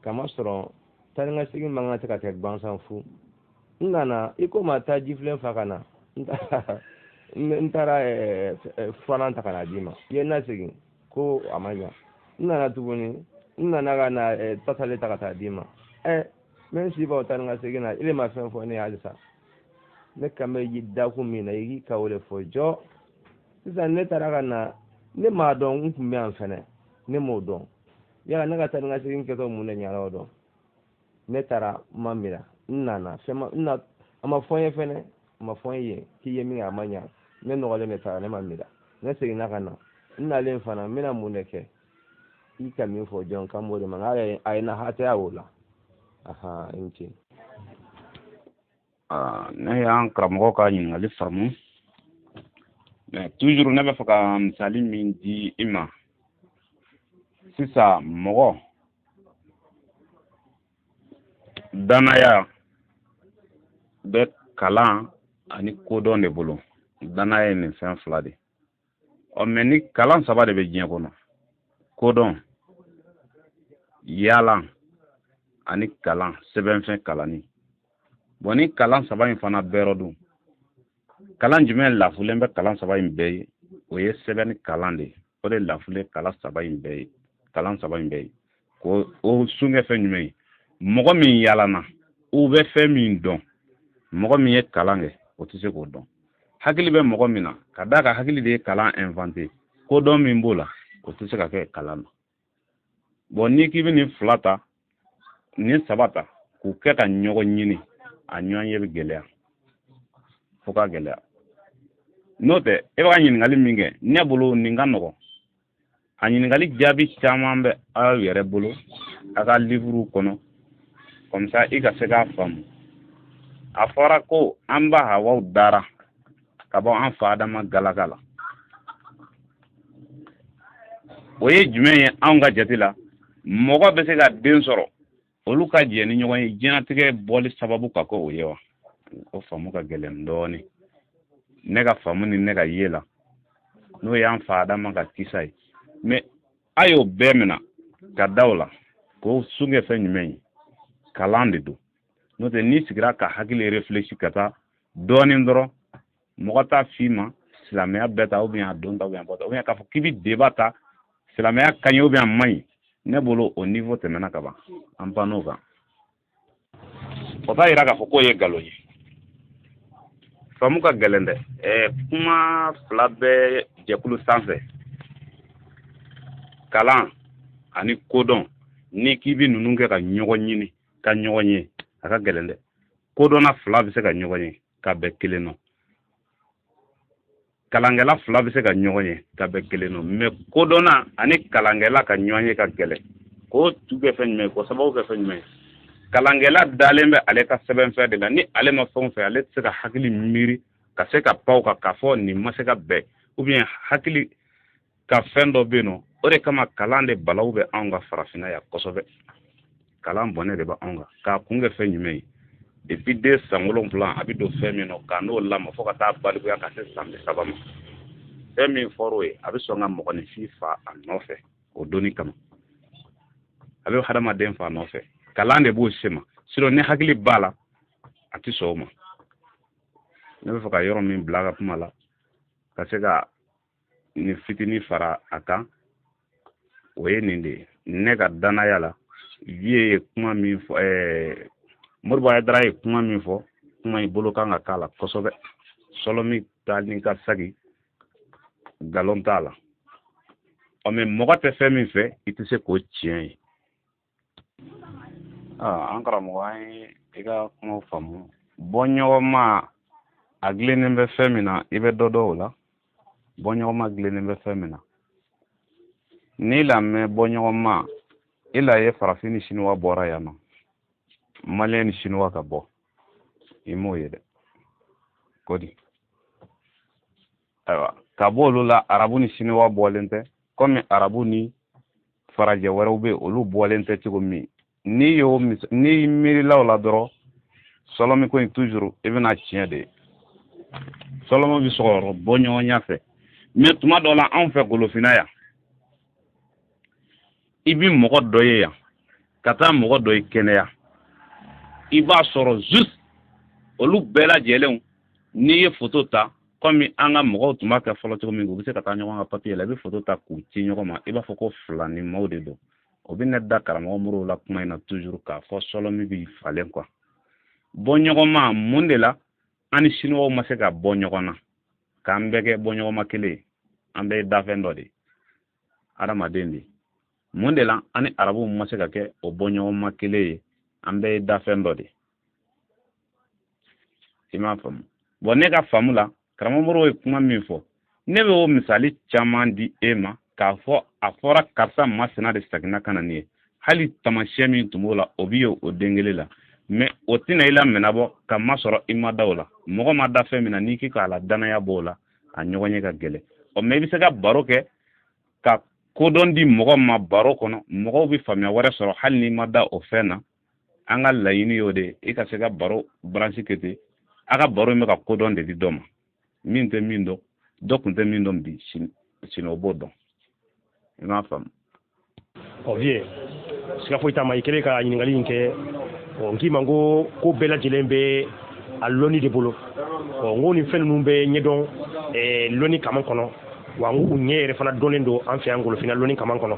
Kamasɔrɔ taa ni ka segin man kan tɛ ka kɛ gansan fu. N nana i ko ma taa jifilen fa ka na, n taara filanan ta ka na d'i ma, i ye n lasegin ko a ma ɲa. N nana tuguni, n nana ka na tasale ta ka taa d'i ma. N bɛ n si ban o taa ni ka segin na, e ma fɛn fɔ ne ye halisa. Ne kan bɛ dakun min na, i k'i ka o de fɔ. Jɔ sisan, ne taara ka na, ne m'a dɔn n tun bɛ yan fɛnɛ, ne m'o dɔn. Yala ne ka taa ni ka segin kɛtɔ mun de ɲɛna o dɔn? Ne taara n ma minɛ, n nana fɛn ma n na, a ma fɔ n ye fɛnɛ, a ma fɔ n ye k'i ye min kɛ a ma ɲa. Ne nɔgɔlen de taara, ne ma minɛ. Ne seginna ka na, n nalen fana n bɛna mun de kɛ? I ka min fɔ jɔn kan b'o de ma, nka a ye na hakɛya o la. Ahan, i ni ce. Ne y'an karamɔgɔ ka ɲininkali faamu, mais toujours ne bɛ fɛ ka misali min di i ma sisan, mɔgɔ danaya bɛ kalan ani kodɔn de bolo. Danaya ye nin fɛn fila de. Ɔ mais ni kalan saba de bɛ diɲɛ kɔnɔ: kodɔn, yaala ani kalan sɛbɛnfɛn kalanni. Bon, ni kalan saba in fana bɛɛ dun, kalan jumɛn lafulen bɛ kalan saba in bɛɛ ye? O ye sɛbɛnni kalan de ye. O de lafulen kalan saba in bɛɛ ye, kalan saba in bɛɛ ye. Ko o sun kɛ fɛn jumɛn ye? Mɔgɔ min yaalana, u bɛ fɛn min dɔn, mɔgɔ min ye kalan kɛ, o tɛ se k'o dɔn. Hakili bɛ mɔgɔ min na, ka d'a kan hakili de ye kalan inventé, kodɔn min b'o la, o tɛ se ka kɛ kalan na. Bon, n'i k'i bɛ nin fila ta, nin saba ta, k'u kɛ ka ɲɔgɔn ɲini, a ɲɔgɔn ye bɛ gɛlɛya fo ka gɛlɛya. N'o tɛ, e bɛ ka ɲininkali min kɛ, ne bolo nin ka nɔgɔn. A ɲininkali jaabi caman bɛ aw yɛrɛ bolo a ka livre kɔnɔ, comme ça i ka se k'a faamu. A fɔra ko an ba Hawaw dara ka bɔ an fa Adama galaka la. O ye jumɛn ye anw ka jate la? Mɔgɔ bɛ se ka den sɔrɔ, olu ka jɛ ni ɲɔgɔn ye, diɲɛlatigɛ bɔli sababu ka kɛ o ye wa? O faamu ka gɛlɛn dɔɔnin ne ka faamu ni ne ka ye la, n'o y'an fa Adama ka kisa ye. Mais a y'o bɛɛ minɛ ka da o la k'o sun kɛ fɛn jumɛn ye? Kalan de don. N'o tɛ, n'i sigira ka hakili réfléchi ka taa dɔɔnin dɔrɔn, mɔgɔ t'a f'i ma silamɛya bɛɛ ta, ou bien a don ta, ou bien a bɔ ta, ou bien k'a fɔ k'i bɛ débat ta silamɛya ka ɲi ou bien a man ɲi. Ne bolo o niveau tɛmɛna ka ban, an pan n'o kan. O t'a yira k'a fɔ k'o ye nkalon ye. Faamu ka gɛlɛn dɛ. Kuma fila bɛ jɛkulu sanfɛ: kalan ani kodɔn. N'i k'i bɛ ninnu kɛ ka ɲɔgɔn ɲini ka ɲɔgɔn ye, a ka gɛlɛn dɛ. Kodɔnna fila bɛ se ka ɲɔgɔn ye ka bɛn kelen nɔ, kalankɛla fila bɛ se ka ɲɔgɔn ye ka bɛn kelen nɔ, mais kodɔnna ani kalankɛla ka ɲɔgɔn ye ka gɛlɛn. K'o tu kɛ fɛn jumɛn ye? K'o sababu kɛ fɛn jumɛn ye? Kalankɛla dalen bɛ ale ka sɛbɛnfɛn de la. Ni ale ma fɛn o fɛn, ale tɛ se ka hakili miiri ka se ka pan o kan k'a fɔ nin ma se ka bɛn, ou bien hakili ka fɛn dɔ bɛ yen nɔ. O de kama kalan de balawu bɛ anw ka farafinna yan kosɛbɛ. Kalan bɔnɛ de bɛ anw kan. K'a kun kɛ fɛn jumɛn ye? Depuis den san 7, a bɛ don fɛn min nɔ, k'a n'o lamɔ fo ka taa balikuya ka se san 30 ma, fɛn min fɔr'o ye, a bɛ sɔn ka mɔgɔninfin fa a nɔfɛ. O donni kama, a bɛ hadamaden fa a nɔfɛ. Kalan de b'o se ma. Sinon ni hakili b'a la, a tɛ sɔn o ma. Ne bɛ fɛ ka yɔrɔ min bila a ka kuma la, ka se ka nin fitinin fara a kan, o ye nin de ye. Ne ka danaya la, Vieux ye kuma min fɔ, Modibo Hayidara ye kuma min fɔ, kuma in bolo kan ka k'a la kosɛbɛ. Sɔlɔmi taa ni ka sagi, nkalon t'a la. Ɔ mais mɔgɔ tɛ fɛn min fɛ, i tɛ se k'o tiɲɛ ye. An karamɔgɔ, an ye i ka kumaw faamu. Bɔɲɔgɔnma a gilennen bɛ fɛn min na, i bɛ dɔ dɔn o la. Bɔɲɔgɔnma gilennen bɛ fɛn min na, n'i lamɛn bɔɲɔgɔnma, i la ye farafin ni sinuwa bɔra yan nɔ, maliyɛn ni sinuwa ka bɔ, i m'o ye dɛ. Ko di? Ayiwa, ka bɔ olu la, arabu ni sinuwa bɔlen tɛ, komi arabu ni farajɛ wɛrɛw bɛ yen, olu bɔlen tɛ cogo min. N'i y'o n'i miirila o la dɔrɔn, sɔlɔmi ko in toujours i bɛna tiɲɛ de ye. Sɔlɔmi bɛ sɔrɔ bɔ ɲɔgɔnya fɛ, mais tuma dɔ la, anw fɛ golofinna yan, i bi mɔgɔ dɔ ye yan ka taa mɔgɔ dɔ ye kɛnɛya, i b'a sɔrɔ juste olu bɛɛ lajɛlenw, n'i ye foto ta, komi an ka mɔgɔw tun b'a kɛ fɔlɔ cogo min, u bɛ se ka taa ɲɔgɔn ka papiye la, i bɛ foto ta k'u ci ɲɔgɔn ma, i b'a fɔ ko filanimaw de don. O bɛ ne da karamɔgɔ Moribo la kuma in na toujours k'a fɔ sɔlɔmi bɛ falen quoi. Bɔ ɲɔgɔn ma mun de la an ni sinuwaw ma se ka bɔ ɲɔgɔn na k'an bɛɛ kɛ bɔ ɲɔgɔn ma kelen ye? An bɛɛ ye dafɛn dɔ de ye, adamaden de ye. Mun de la an ni arabuw ma se ka kɛ o bɔ ɲɔgɔn ma kelen ye? An bɛɛ ye dafɛn dɔ de. I m'a faamu? Bon, ne ka faamu la, karamɔgɔ Modibo ye kuma min fɔ, ne bɛ o misali caman di e ma k'a fɔ a fɔra karisa masina de seginna ka na nin ye. Hali taamasiyɛn min tun b'o la, o bɛ ye o den kelen la. Mais o tɛna i la minɛbɔ ka masɔrɔ i ma da o la. Mɔgɔ ma da fɛn min na, n'i k'i k'a la danaya b'o la, a ɲɔgɔn ye ka gɛlɛn. Ɔ, mais i bɛ se ka baro kɛ ka kodɔn di mɔgɔ ma baro kɔnɔ, mɔgɔw bɛ faamuya wɛrɛ sɔrɔ hali n'i ma da o fɛn na. An ka laɲini y'o de ye, i ka se ka baro branche kɛ ten. A ka baro in bɛ ka kodɔn de di dɔ ma min tɛ min dɔn, dɔ tun tɛ min dɔn bi, sini o b'o dɔn. I m'a faamu? Ɔ vieux, siga foyi t'a ma. I kɛlen ka ɲininkali in kɛ, ɔ n k'i ma ko ko bɛɛ lajɛlen bɛ a lɔnni de bolo. Ɔ n ko nin fɛn ninnu bɛ ɲɛdɔn lɔnni kaman kɔnɔ wa, n ko u ɲɛ yɛrɛ fana dɔnnen don an fɛ yan Golofinna lɔnni kaman kɔnɔ.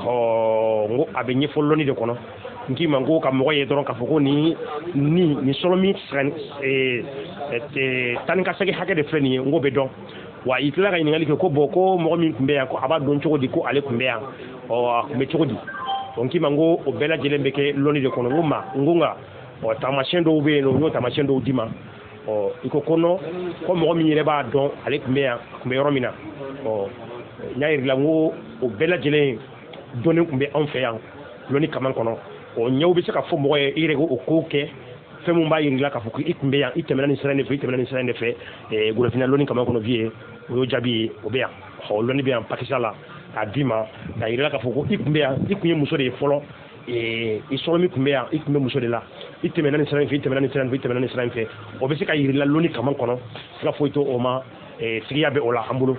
Ɔ n ko a bɛ ɲɛfɔ lɔnni de kɔnɔ. N k'i ma ko ka mɔgɔ ye dɔrɔn k'a fɔ ko nin nin nin sɔrɔ min tan ni ka segin hakɛ de filɛ nin ye, n ko bɛ dɔn wa. I tilala ka ɲininkali kɛ ko bɔn, ko mɔgɔ min tun bɛ yan, ko a b'a dɔn cogo di ko ale tun bɛ yan? Ɔ a tun bɛ cogo di? Ɔ n k'i ma ko o bɛɛ lajɛlen bɛ kɛ lɔnni de kɔnɔ. N ko ma n ko nka ɔ taamasiyɛn dɔw bɛ yen nɔ, n y'o taamasiyɛn dɔw d'i ma. Ɔ i ko ko non, ko mɔgɔ min yɛrɛ b'a dɔn ale tun bɛ yan, a tun bɛ yɔrɔ min na. Ɔ n y'a yir'i la n ko o bɛɛ lajɛlen dɔnni tun bɛ anw fɛ yan lɔnni kaman kɔnɔ. Ɔ ɲɛw bɛ se ka fɔ mɔgɔ ye, i yɛrɛ k'o ko kɛ fɛn min b'a yir'i la k'a fɔ ko i tun bɛ yan, i tɛmɛna nin sira in de fɛ, i tɛmɛna nin sira in de fɛ Golofinna lɔnni kaman kɔnɔ. Vieux, o y'o jaabi ye. O bɛ yan, ɔ lɔnni bɛ yan pakisa la k'a d'i ma k'a yir'i la k'a fɔ ko i tun bɛ yan, i tun ye muso de ye fɔlɔ, i sɔrɔ min tun bɛ yan, i tun bɛ muso de la, i tɛmɛna nin sira in fɛ, i tɛmɛna nin sira in fɛ, i tɛmɛna nin sira in fɛ. O bɛ se ka yir'i la lɔnni kaman kɔnɔ, siga foyi t'o ma, tigiya bɛ o la an bolo.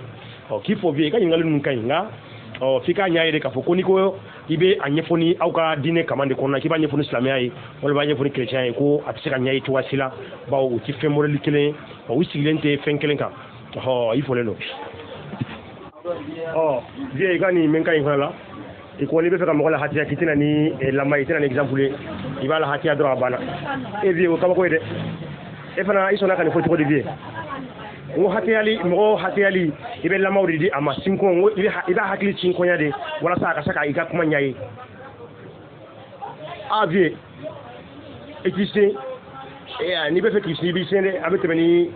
Ɔ k'i fɔ vieux, i ka ɲininkali ninnu ka ɲi, nka ɔ f'i k'a ɲɛ yɛrɛ k'a fɔ ko n'i ko i bɛ a ɲɛfɔ ni aw ka diinɛ kaman de kɔnɔna, k'i b'a ɲɛfɔ ni silamɛya ye walima i b'a ɲɛfɔ ni kerecɛnya ye, ko a tɛ se ka ɲɛ ye cogoya si la, bawo u tɛ fɛn mɔdɛli kelen ye, u sigilen tɛ fɛn kelen kan. Ɔ i fɔlen don. Ɔ vieux, i ka nin min ka ɲi fana la, i ko n'i bɛ fɛ ka mɔgɔ la hatiya, k'i tɛna ni lama, i tɛna ni exemple ye, i b'a la hatiya dɔrɔn, a banna. E vieux, o kabako ye dɛ. E fana i sɔnna ka nin fɔ cogo di, vieux? N ko hatiyali, mɔgɔ hatiyali, i bɛ lamaw de di a ma sinkɔn. N ko i b'a hakili sinkɔnya de walasa a ka se ka i ka kuma ɲɛ ye. A vieux, i t'i sen, n'i bɛ fɛ k'i sen, i b'i sen dɛ. An bɛ tɛmɛ ni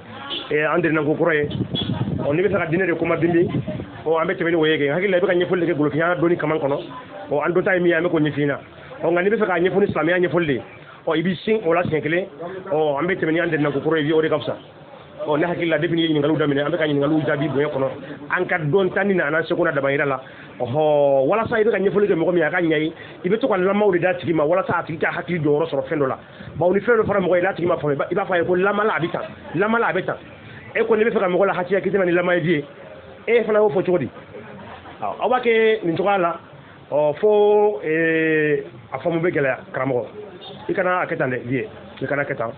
an dɛrɛnanko kɔrɔ ye. Ɔ n'i bɛ fɛ ka diinɛ de kuma binbi, ɔ an bɛ tɛmɛ ni o ye kɛ. Hakili la i bɛ ka ɲɛfɔli de kɛ Golofinya dɔnni kaman kɔnɔ. Ɔ an dɔn ta ye min ye, an bɛ k'o ɲɛf'i ɲɛna. Ɔ nka n'i bɛ fɛ k'a ɲɛfɔ ni silamɛya ɲɛfɔli de ye, ɔ i b'i sin o la siɲɛ kelen. Ɔ an bɛ tɛmɛ ni an dɛrɛnanko kɔrɔ ye, o de ka fisa. Ɔ ne hakili la, depuis ni ye ɲininkaliw daminɛ, an bɛ ka ɲininkaliw jaabi bonya kɔnɔ, an ka dɔn tanni na, an seko na damayira la. Ɔhɔ, walasa i bɛ ka ɲɛfɔli kɛ mɔgɔ min ye, a ka ɲɛ ye, i bɛ to ka lamaw de d'a tigi ma walasa a tigi ka hakili jɔyɔrɔ sɔrɔ fɛn dɔ la. Bawo ni fɛn dɔ fɔra mɔgɔ ye, n'a tigi ma faamu, i b'a fɔ a ye ko lamala a bɛ tan, lamala a bɛ tan. E ko n'i bɛ fɛ ka mɔgɔ la hatiya, k'i tɛna ni lama ye, vieux, e fana y'o fɔ cogo di? Aw b'a kɛ nin cogoya la, ɔ fo a faamu bɛ gɛlɛya. Karamɔgɔ, i kana a kɛ tan dɛ. Vieux, i kana kɛ tan.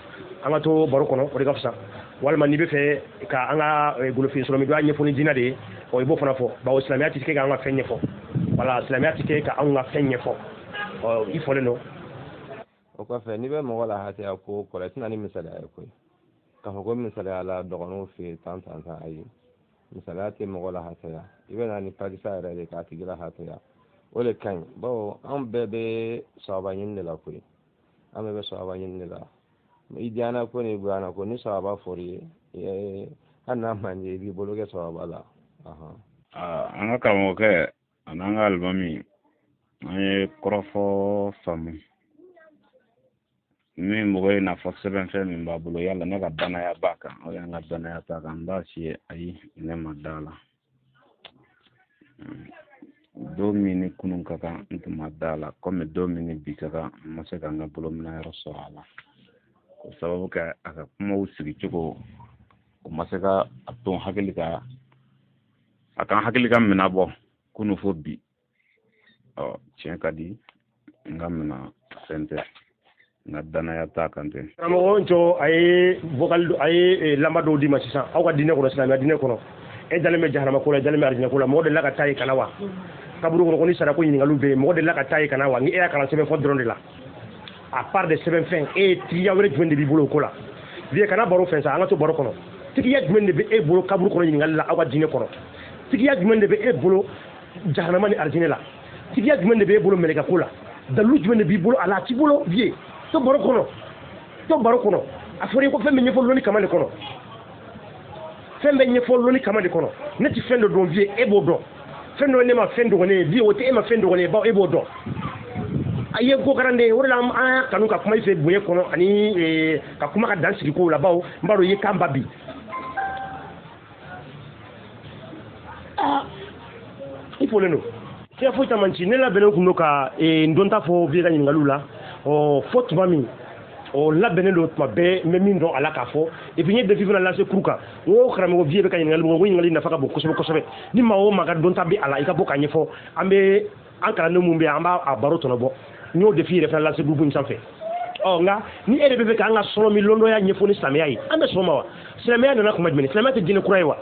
An ka to baro kɔnɔ, o de ka fisa. Walima n'i bɛ fɛ ka an ka golofin sɔrɔ min dɔ y'a ɲɛfɔ ni diinɛ de ye, ɔ i b'o fana fɔ, bawo silamɛya tɛ se k'an ka fɛn ɲɛfɔ. Wala silamɛya tɛ kɛ ka anw ka fɛn ɲɛfɔ. Ɔ i fɔlen don. O kɔfɛ, n'i bɛ mɔgɔ la hatiya ko kɔrɔ, i tɛna ni misaliya ye koyi, k'a fɔ ko misaliya la dɔgɔninw fɛ yen tan tan tan. Ayi, misaliya tɛ mɔgɔ la hatiya. I bɛ na ni pakisa yɛrɛ de k'a tigi la hatiya, o de ka ɲi, bawo anw bɛɛ bɛ sababa ɲini de la koyi. An bɛɛ bɛ sababa ɲini de la. I diyana ko ni bonyana ko ni sababa fɔr'i ye, hali n'a man di, i b'i bolo kɛ sababa la. An ka karamɔgɔkɛ ani an ka alimami, an ye kɔrɔfɔ faamu min mɔgɔ ye n'a fɔ sɛbɛnfɛn min b'a bolo, yala ne ka danaya b'a kan, o y'an ka danaya t'a kan. N b'a f'i ye, ayi, ne ma da la. Don min ni kunun ka kan, n tun ma da la, komi don min ni bi ka kan, n ma se ka n ka bolominɛ yɔrɔ sɔrɔ a la, o sababu kɛ a ka kumaw sigicogo, o ma se ka a to n hakili ka a kan hakili ka minɛ bɔ kunun fo bi. Ɔ tiɲɛ ka di, n ka minɛ fɛn tɛ, n ka danaya t'a kan tɛ. Karamɔgɔ jɔ, a ye vocal, a ye lamba dɔw d'i ma sisan. Aw ka diinɛ kɔnɔ, silamɛya diinɛ kɔnɔ, e dalen bɛ jahanama ko la, e dalen bɛ arijinɛ ko la. Mɔgɔ delila ka taa yen ka na wa? Kaburu kɔnɔ ko ni sara ko ɲininkaliw bɛ yen, mɔgɔ delila ka taa yen ka na wa? Ni e y'a kalan sɛbɛn fɔ dɔrɔn de la, à part de sɛbɛnfɛn, e ye tigiya wɛrɛ jumɛn de b'i bolo o ko la? Vieux, kana baro fɛn sa, an ka to baro kɔnɔ. Tigiya jumɛn de bɛ e bolo kaburu kɔnɔ ɲininkali la aw ka diinɛ kɔnɔ? Tigiya jumɛn de bɛ e bolo jahanama ni arijinɛ la? Tigiya jumɛn de bɛ e bolo mɛlɛkɛ ko la? Dalilu jumɛn de b'i bolo a la? A t'i bolo, vieux. To baro kɔnɔ, to baro kɔnɔ. A fɔra i ko fɛn bɛ ɲɛfɔ lɔnni kama de kɔnɔ. Fɛn bɛ ɲɛfɔ lɔnni kama de kɔnɔ. Ne ti fɛn dɔ dɔn vieux, e b'o dɔn. Fɛn dɔ ne ma fɛn dɔgɔnin ye vieux, o tɛ e ma fɛn dɔgɔnin ye, bawo e b'o dɔn. A ye ko karanden, o de la an y'a kanu ka kuma i fɛ bonya kɔnɔ ani ka kuma ka dan sigi kow la, bawo n b'a dɔn i ye kan ba bi. Aa, i folen don. Siga foyi t'a man ci. Ne labɛnnen kun don ka n dɔnta fɔ vieux ka ɲininkaliw la. Ɔ fɔ tuma min, ɔ labɛnnen don tuma bɛɛ, n bɛ min dɔn a la k'a fɔ. Et puis n ye défi fana lase kuru kan. N ko karamɔgɔ vieux bɛ ka ɲininkali min kɛ, ko ɲininkali nafa ka bon kosɛbɛ kosɛbɛ. Ni maa o maa ka dɔnta bɛ a la, i ka bɔ k'a ɲɛfɔ. An bɛ an kalanden mun bɛ yan, an b'a a baro tɔnɔ bɔ. N y'o défi yɛrɛ fana lase groupe in sanfɛ. Ɔ nka ni e de bɛ fɛ k'an ka sɔrɔ min lɔndɔya ɲɛfɔ ni silamɛya ye, an bɛ sɔn o ma wa? Silamɛya nana kuma jumɛn? Silamɛya tɛ diinɛ kura ye wa?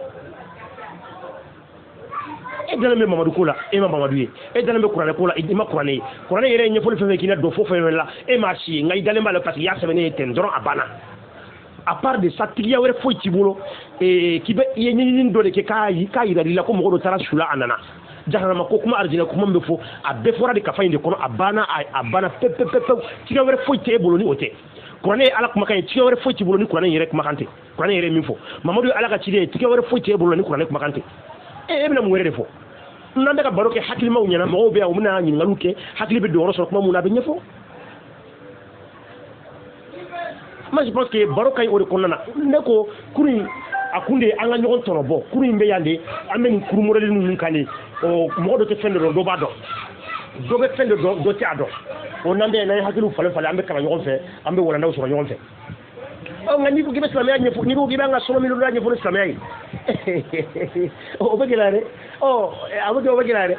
E dalen bɛ Mamadu ko la, e ma Mamadu ye. E dalen bɛ kuranɛ ko la, i ma kuranɛ ye. Kuranɛ yɛrɛ ye ɲɛfɔli fɛn fɛn k'i la, dɔn fo fɛn fɛn la, e m'a si ye, nka i dalen b'a la parce que i y'a sɛbɛn ne ye ten dɔrɔn, a banna. À part de ça, tigiya wɛrɛ foyi t'i bolo k'i bɛ i ye ɲɛɲini dɔ de kɛ k'a yira i la ko mɔgɔ dɔ taara su la a nana. Jahanama ko kuma, arijinɛ kuma min bɛ fɔ, a bɛɛ fɔra de kafa in de kɔnɔ, a banna, a banna pewu pewu pewu. Tigiya wɛrɛ foyi t'e bolo ni o tɛ. Kuranɛ ye Ala kumakan ye, tigiya wɛrɛ foyi t'i bolo ni kuranɛ yɛrɛ kumakan tɛ. Kuranɛ yɛrɛ ye min fɔ, Mamadu ye Ala ka ciden ye, tigiya wɛrɛ foyi t'e bolo ni kuranɛ kumakan tɛ. E bɛna mun wɛrɛ de fɔ? N'an bɛ ka baro kɛ hakilimaw ɲɛna, mɔgɔw bɛ yan, u bɛna ɲininkaliw kɛ, hakili bɛ don yɔrɔ sɔrɔ kuma mun na, a bɛ ɲɛfɔ. Moi je pense que baro ka ɲi o de kɔnɔna na. Ne ko kuru in a kun de ye an ka ɲɔgɔn tɔnɔ bɔ. Kuru in bɛ yan de, an bɛ nin kuru mɔdɛli ninnu kan de. Ɔ mɔgɔ dɔ tɛ fɛn dɔ dɔn, dɔ b'a dɔn. Dɔ bɛ fɛn dɔ dɔn, dɔ tɛ a dɔn. O n'an bɛ n'an ye hakiliw falen falen, an bɛ kalan ɲɔgɔn fɛ, an bɛ walandaw sɔrɔ ɲɔgɔn fɛ. Ɔ nka n'i ko k'i bɛ silamɛya ɲɛfɔ, n'i ko k'i bɛ an ka sɔrɔ minnu ɲɛfɔ ni silamɛya ye, o bɛ gɛlɛya dɛ. Ɔ a bɛ kɛ, o bɛ gɛlɛya dɛ.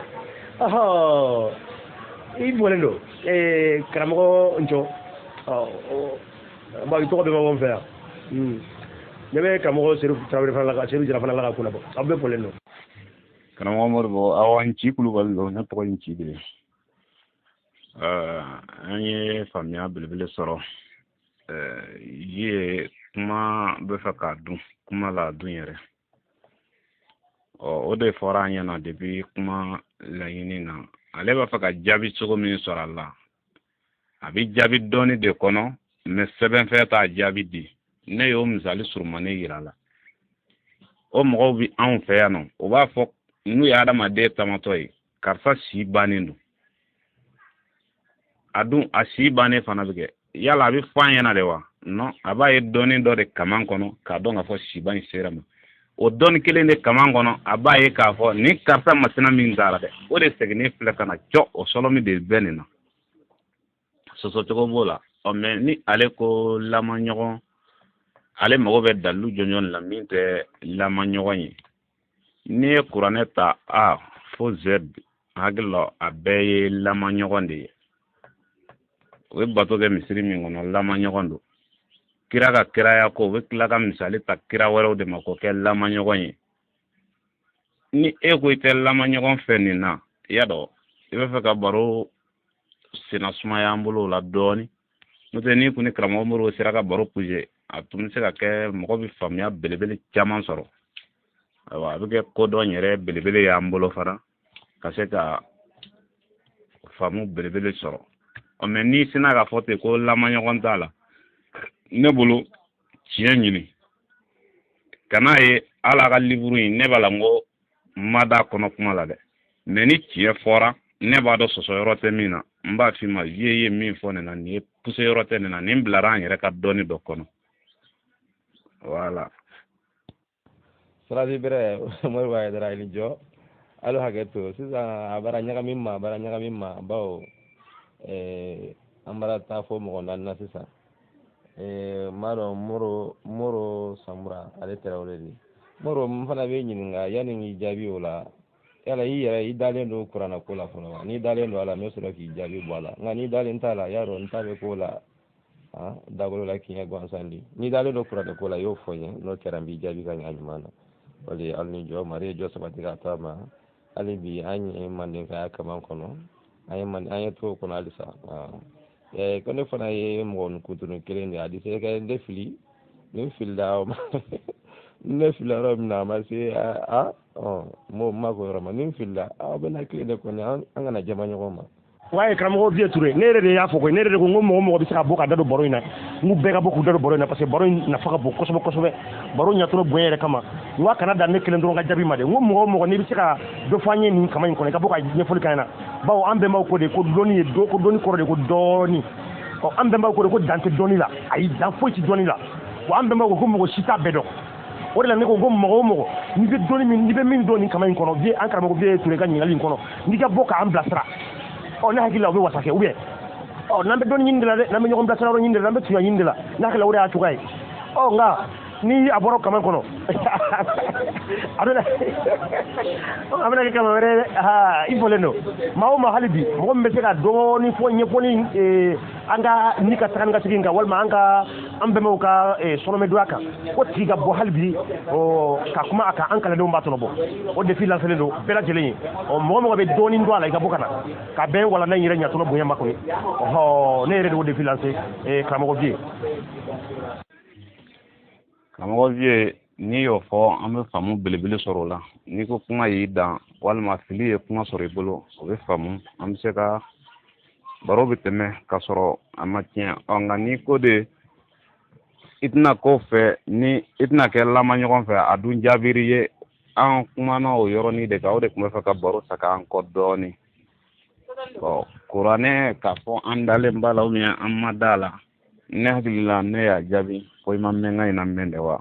Ɔhɔ, i bɔlen don karamɔgɔ Ncɔ. Ɔ bon, i tɔgɔ bɛ ma bɔ n fɛ yan. Ne bɛ karamɔgɔ Seru Tarawele fana la ka Seru Jara fana la ka kunna bɔ. Aw bɛɛ fɔlen don. Karamɔgɔ Modibo, awɔ, n ci Kulubali don, ne tɔgɔ ye n ci de ye. An ye faamuya belebele sɔrɔ. Ye kuma bɛ fɛ k'a dun, kuma la dun yɛrɛ. Ɔ o de fɔra an ɲɛna depuis kuma laɲini na. Ale b'a fɛ ka jaabi cogo min sɔrɔ a la. A bɛ jaabi dɔɔni de kɔnɔ, mais sɛbɛnfɛn t'a jaabi di. Ne y'o misali surumani yira a la. O mɔgɔw bɛ anw fɛ yan nɔ, u b'a fɔ n'u ye adamaden tamatɔ ye, karisa si bannen don. A dun a si bannen fana bɛ kɛ. Yala a bɛ fɔ an ɲɛna de wa? Non, a b'a ye dɔɔni dɔ de kaman kɔnɔ k'a dɔn k'a fɔ siba in sera ma. O dɔɔni kelen de kaman kɔnɔ, a b'a ye k'a fɔ nin karisa masina min taara dɛ, o de seginnen filɛ ka na cɔ, o sɔlɔmi de bɛ nin na. Sɔsɔcogo b'o la. Ɔ mais ni ale ko lamaɲɔgɔn, ale mago bɛ dalilu jɔnjɔn la min tɛ lamaɲɔgɔn ye. N'i ye kuranɛ ta A fo Z, hakili la a bɛɛ ye lamaɲɔgɔn de ye. U bɛ bato kɛ misiri min kɔnɔ, lamaɲɔgɔn don. Kira ka kiraya ko, u bɛ tila ka misali ta kira wɛrɛw de ma k'o kɛ lamaɲɔgɔn ye. Ni e ko i tɛ lamaɲɔgɔn fɛ nin na, i y'a dɔn i bɛ fɛ ka baro senna sumaya an bolo o la dɔɔni. N'o tɛ n'i kun ni karamɔgɔ Modibo sera ka baro kuse, a tun bɛ se ka kɛ mɔgɔ bɛ faamuya belebele caman sɔrɔ. Ayiwa, a bɛ kɛ kodɔn yɛrɛ belebele y'an bolo fana, ka se ka faamu belebele sɔrɔ. Ɔ mais n'i sina k'a fɔ ten ko lamaɲɔgɔn t'a la, ne bolo tiɲɛ ɲini. Kan'a ye hali a ka livre in, ne b'a la n ko n ma d'a kɔnɔ kuma la dɛ. Mais ni tiɲɛ fɔra, ne b'a dɔn sɔsɔ yɔrɔ tɛ min na, n b'a f'i ma vieux ye min fɔ nin na, nin ye poussé yɔrɔ tɛ nin na, nin bilara an yɛrɛ ka dɔnni dɔ kɔnɔ. Voilà. Sarasi bɛrɛ Modibo Hayidara, i ni jɔ. Alo hakɛ to sisan, a bara ɲagami ma, a bara ɲagami ma, bawo an bara taa fɔ mɔgɔ naani na sisan. N b'a dɔn Moro Samura, ale Tarawele de. Moro, n fana bɛ ɲininka yanni n k'i jaabi o la. Yala i yɛrɛ i dalen don kuranɛ ko la fɔlɔ wa? N'i dalen don a la, n bɛ sɔrɔ k'i jaabi bɔ a la. Nka n'i dalen t'a la, y'a dɔn n ta bɛ k'o la, dagolo la kiɲɛ gansan di. N'i dalen don kuranɛ ko la, i y'o fɔ n ye, n'o kɛra n b'i jaabi ka ɲa ɲuman na. Wali aw ni jɔ, mari ye jɔ sabati ka taa ma. Hali bi an ye mandenkaya kaman kɔnɔ, an ye manden, an ye to kɔnɔ halisa. Ko ne fana ye mɔgɔ kuntunu kelen de ye, a di se ka ne fili, ni n filila, ne filila yɔrɔ min na, a ma se a ɔ mo ma ko yɔrɔ ma, ni n filila, aw bɛ na kile de kɔni, an kana jama ɲɔgɔn ma. Waaye karamɔgɔ Vieux Touré, ne yɛrɛ de y'a fɔ koyi, ne yɛrɛ de ko n ko mɔgɔ mɔgɔ bɛ se ka bɔ ka da don baro in na, n ko bɛɛ ka bɔ k'u da don baro in na, parce que baro in nafa ka bon kosɛbɛ kosɛbɛ. Baro ɲɛtɔrɔ bonya yɛrɛ kama, n ko a kana dan ne kelen dɔrɔn ka jaabi ma dɛ. N ko mɔgɔ o mɔgɔ n'i bɛ se ka dɔ fɔ an ye nin kama in kɔnɔ, i ka bɔ ka ɲɛfɔli k'an ɲɛna, bawo an bɛnbaw ko de ko dɔnni ye ko dɔnni kɔrɔ de ko dɔɔni. Ɔ, an bɛnbaw ko de ko dan tɛ dɔnni la, ayi, dan foyi tɛ dɔnni la. Wa an bɛnbaw ko ko mɔgɔ si t'a bɛɛ dɔn. O de la ne ko ko mɔgɔ o mɔgɔ n'i bɛ dɔnni min, n'i bɛ min dɔn nin kama in kɔnɔ, Vieux, an karamɔgɔ Vieux Touré ka ɲininkali in kɔnɔ, n'i ka bɔ k'an bilasira. Ɔ, ne hakili la o bɛ wasa kɛ, ou bien ɔ n'an bɛ dɔnni ɲini de la dɛ, n'an bɛ ɲɔgɔn bilasira yɔrɔ ɲini de la, n'an bɛ tunya ɲini de la, ne hakili la o de y'a cogoya ye. Ɔ, nka ni a bɔra kama kɔnɔ, a bɛna kɛ kama wɛrɛ ye dɛ. Aa, i fɔlen don maa o maa, hali bi mɔgɔ min bɛ se ka dɔɔnin fɔ ɲɛfɔli an ka ni ka taga ni ka segin kan, walima an ka an bɛnbaw ka sɔnɔmɛdonya kan, o tigi ka bɔ hali bi ɔ ka kuma a kan, an kalandenw b'a tɔnɔ bɔ. O défi lancelen don bɛɛ lajɛlen ye. Ɔ, mɔgɔ mɔgɔ bɛ dɔɔnin dɔn a la, i ka bɔ ka na ka bɛn walanda in yɛrɛ ɲatɔnɔ bonya ma koyi. Ɔhɔ, ne yɛrɛ de y'o défi lancé, karamɔgɔ Vieux. Karamɔgɔ Vieux, n'i y'o fɔ, an bɛ faamu belebele sɔrɔ o la. N'i ko kuma y'i dan walima fili ye kuma sɔrɔ i bolo, o bɛ faamu, an bɛ se ka baro bɛ tɛmɛ ka sɔrɔ a ma tiɲɛ. Ɔ, nka n'i ko de i tɛna k'o fɛ, ni i tɛna kɛ lama ɲɔgɔn fɛ, a dun jaabiri ye. An kumana o yɔrɔnin de kan, o de tun bɛ fɛ ka baro ta k'an kɔ dɔɔnin. Ɔ, kuranɛ k'a fɔ an dalen b'a la an ma da la, ne hakili la ne y'a jaabi ko i ma mɛn ka in na mɛn de wa.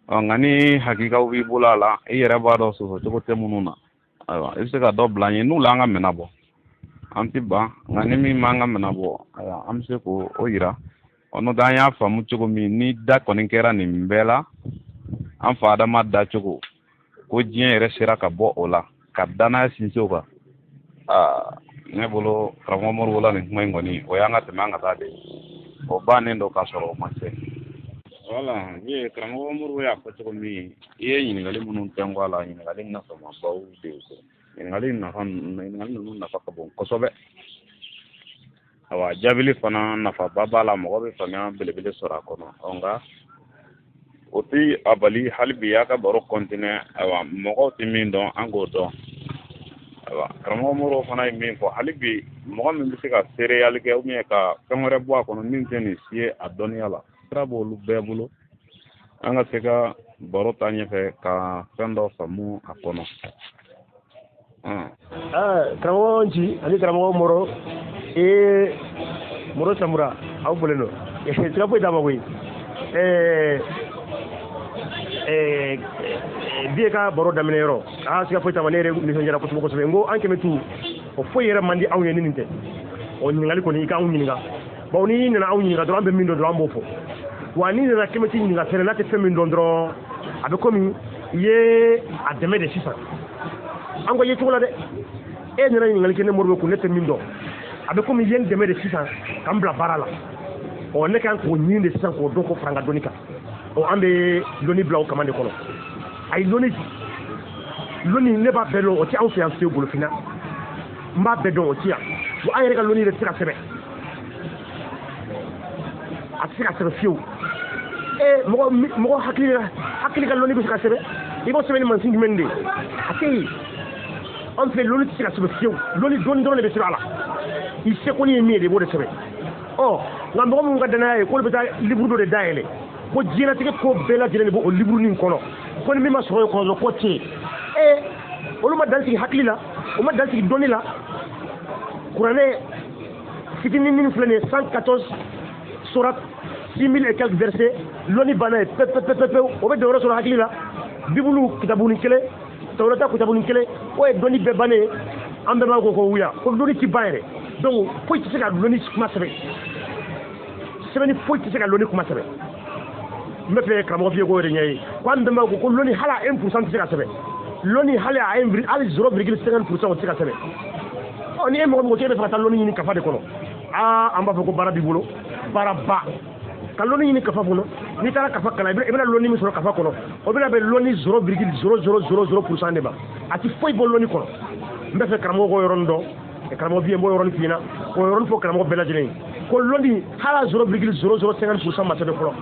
Ɔ, nka ni hakikaw b'i bolo a la, i yɛrɛ b'a dɔn sɔsɔ cogo tɛ minnu na, ayiwa, i bɛ se ka dɔ bila an ye n'u la an ka minɛ bɔ, an tɛ ban. Nka ni min m'an ka minɛ bɔ, ayiwa, an bɛ se k'o o yira. Ɔ, n'o tɛ an y'a faamu cogo min, ni da kɔni kɛra nin bɛɛ la, an fa Adama da cogo ko diɲɛ yɛrɛ sera ka bɔ o la ka danaya sinsin o kan. Aa, ne bolo karamɔgɔ Moribo la, nin kuma in kɔni, o y'an ka tɛmɛ an ka taa de, o bannen dɔ k'a sɔrɔ o ma se. Wala n ye karamɔgɔ Moribo y'a fɔ cogo min, i ye ɲininkali minnu tɛnku a la, ɲininkali nafamabaw de ye. Ɲininkali ninnu nafa ka bon kosɛbɛ. Awa, jaabili fana nafaba b'a la, mɔgɔ bɛ faamuya belebele sɔrɔ a kɔnɔ. Ɔ, nka o ti a bali hali bi y'a ka baro continuer. Ayiwa, mɔgɔw tɛ min dɔn, an k'o dɔn. Ayiwa, karamɔgɔ Moribo fana ye min fɔ, hali bi mɔgɔ min bɛ se ka seereyali kɛ ou ka fɛn wɛrɛ bɔ a kɔnɔ min tɛ nin si ye a dɔnniya la, sira b'olu bɛɛ bolo, an ka se ka baro ta ɲɛfɛ ka fɛn dɔ faamu a kɔnɔ. Karamɔgɔ Nci ani karamɔgɔ Moro, ee, Moro Samura, aw folen don. Sira foyi t'a ma koyi. Vieux ka baro daminɛ yɔrɔ, aa, siga foyi t'a ma, ne yɛrɛ nisɔndiyara kosɛbɛ kosɛbɛ. N ko an kɛmɛ tu o foyi yɛrɛ man di anw ye ni nin tɛ. Ɔ, ɲininkali kɔni, i k'anw ɲininka, bawo n'i nana anw ɲininka dɔrɔn, an bɛ min dɔn dɔrɔn, an b'o fɔ. Wa n'i nana kɛmɛti ɲininka fɛnɛ, n'a tɛ fɛn min dɔn dɔrɔn, a bɛ komi i ye a dɛmɛ de sisan an ko ye cogo la dɛ. E nana ɲininkali kɛ ne Moribo kun, ne tɛ min dɔn, a bɛ komi i ye n dɛmɛ de sisan ka n bila baara la. Ɔ, ne kan k'o ɲini de sisan k'o dɔn, k'o fara n ka dɔnni kan. Ɔ, an bɛ lɔnni bila o kama de kɔnɔ. Ayi, lɔnni ne b'a bɛɛ dɔn, o tɛ anw fɛ yan fiyewu. Golofinna n b'a bɛɛ dɔn, o ti yan. Wa an yɛrɛ ka lɔnni yɛrɛ tɛ se ka sɛbɛn, a tɛ se ka sɛbɛn fiyewu. Ee, mɔgɔ hakili ka lɔnni bɛ se ka sɛbɛn, i b'o sɛbɛn ni mansin jumɛn de ye? A tɛ yen. An fɛ, lɔnni tɛ se ka sɛbɛn fiyewu. Lɔnni, dɔnni dɔrɔn de bɛ sɛbɛn a la. I seko ni ye min ye de, i b'o de sɛbɛn. Ɔ, nka mɔgɔ minnu ka danaya ye k'olu bɛ taa livre dɔ de dayɛlɛ ko diɲɛlatigɛ ko bɛɛ lajɛlen de b'o livre nin kɔnɔ, ko ni min ma sɔrɔ yen kɔnɔ dɔrɔn ko tɛ yen. Ee, olu ma dan sigi hakili la, o ma dan sigi dɔnni la. Kuranɛ fitinin min filɛ nin ye, 114 sourate, 6000 et quelques versets, lɔnni banna ye pe pe pe pe pewu. O bɛ dɔwɛrɛ sɔrɔ hakili la. Bibulu kitabunin kelen, Tawurata kitabunin kelen, o ye dɔnni bɛɛ bannen ye. An bɛɛ b'a ko ko wuya ko lɔnni ti ban yɛrɛ. Donc foyi tɛ se ka lɔnni kuma sɛbɛn, sɛbɛnni foyi tɛ se ka lɔnni kuma sɛbɛn. N bɛ fɛ karamɔgɔ f'i ye k'o yɛrɛ ɲɛ ye ko an bɛnbaw ko ko lɔnni hali a 1% tɛ se ka sɛbɛn, lɔnni hali a 1, hali 0,50% o tɛ se ka sɛbɛn. Ɔ, ni e mɔgɔ min ko k'e bɛ fɛ ka taa lɔnni ɲini kafa de kɔnɔ, aa, an b'a fɔ ko baara b'i bolo, baaraba ka lɔnni ɲini kafa kɔnɔ. N'i taara kafa kalan, i bɛna lɔnni min sɔrɔ kafa kɔnɔ, o bɛna bɛn lɔnni 0,0000% de ma. A ti foyi bɔ lɔnni kɔnɔ. N bɛ fɛ karamɔgɔ k'o yɔrɔnin dɔn. Karamɔgɔ bi, n b'o yɔrɔnin f'i ɲɛna, k'o yɔrɔnin fɔ karamɔgɔ bɛɛ lajɛlen ye ko lɔnni hali 0,0050% ma sɛbɛn fɔlɔ.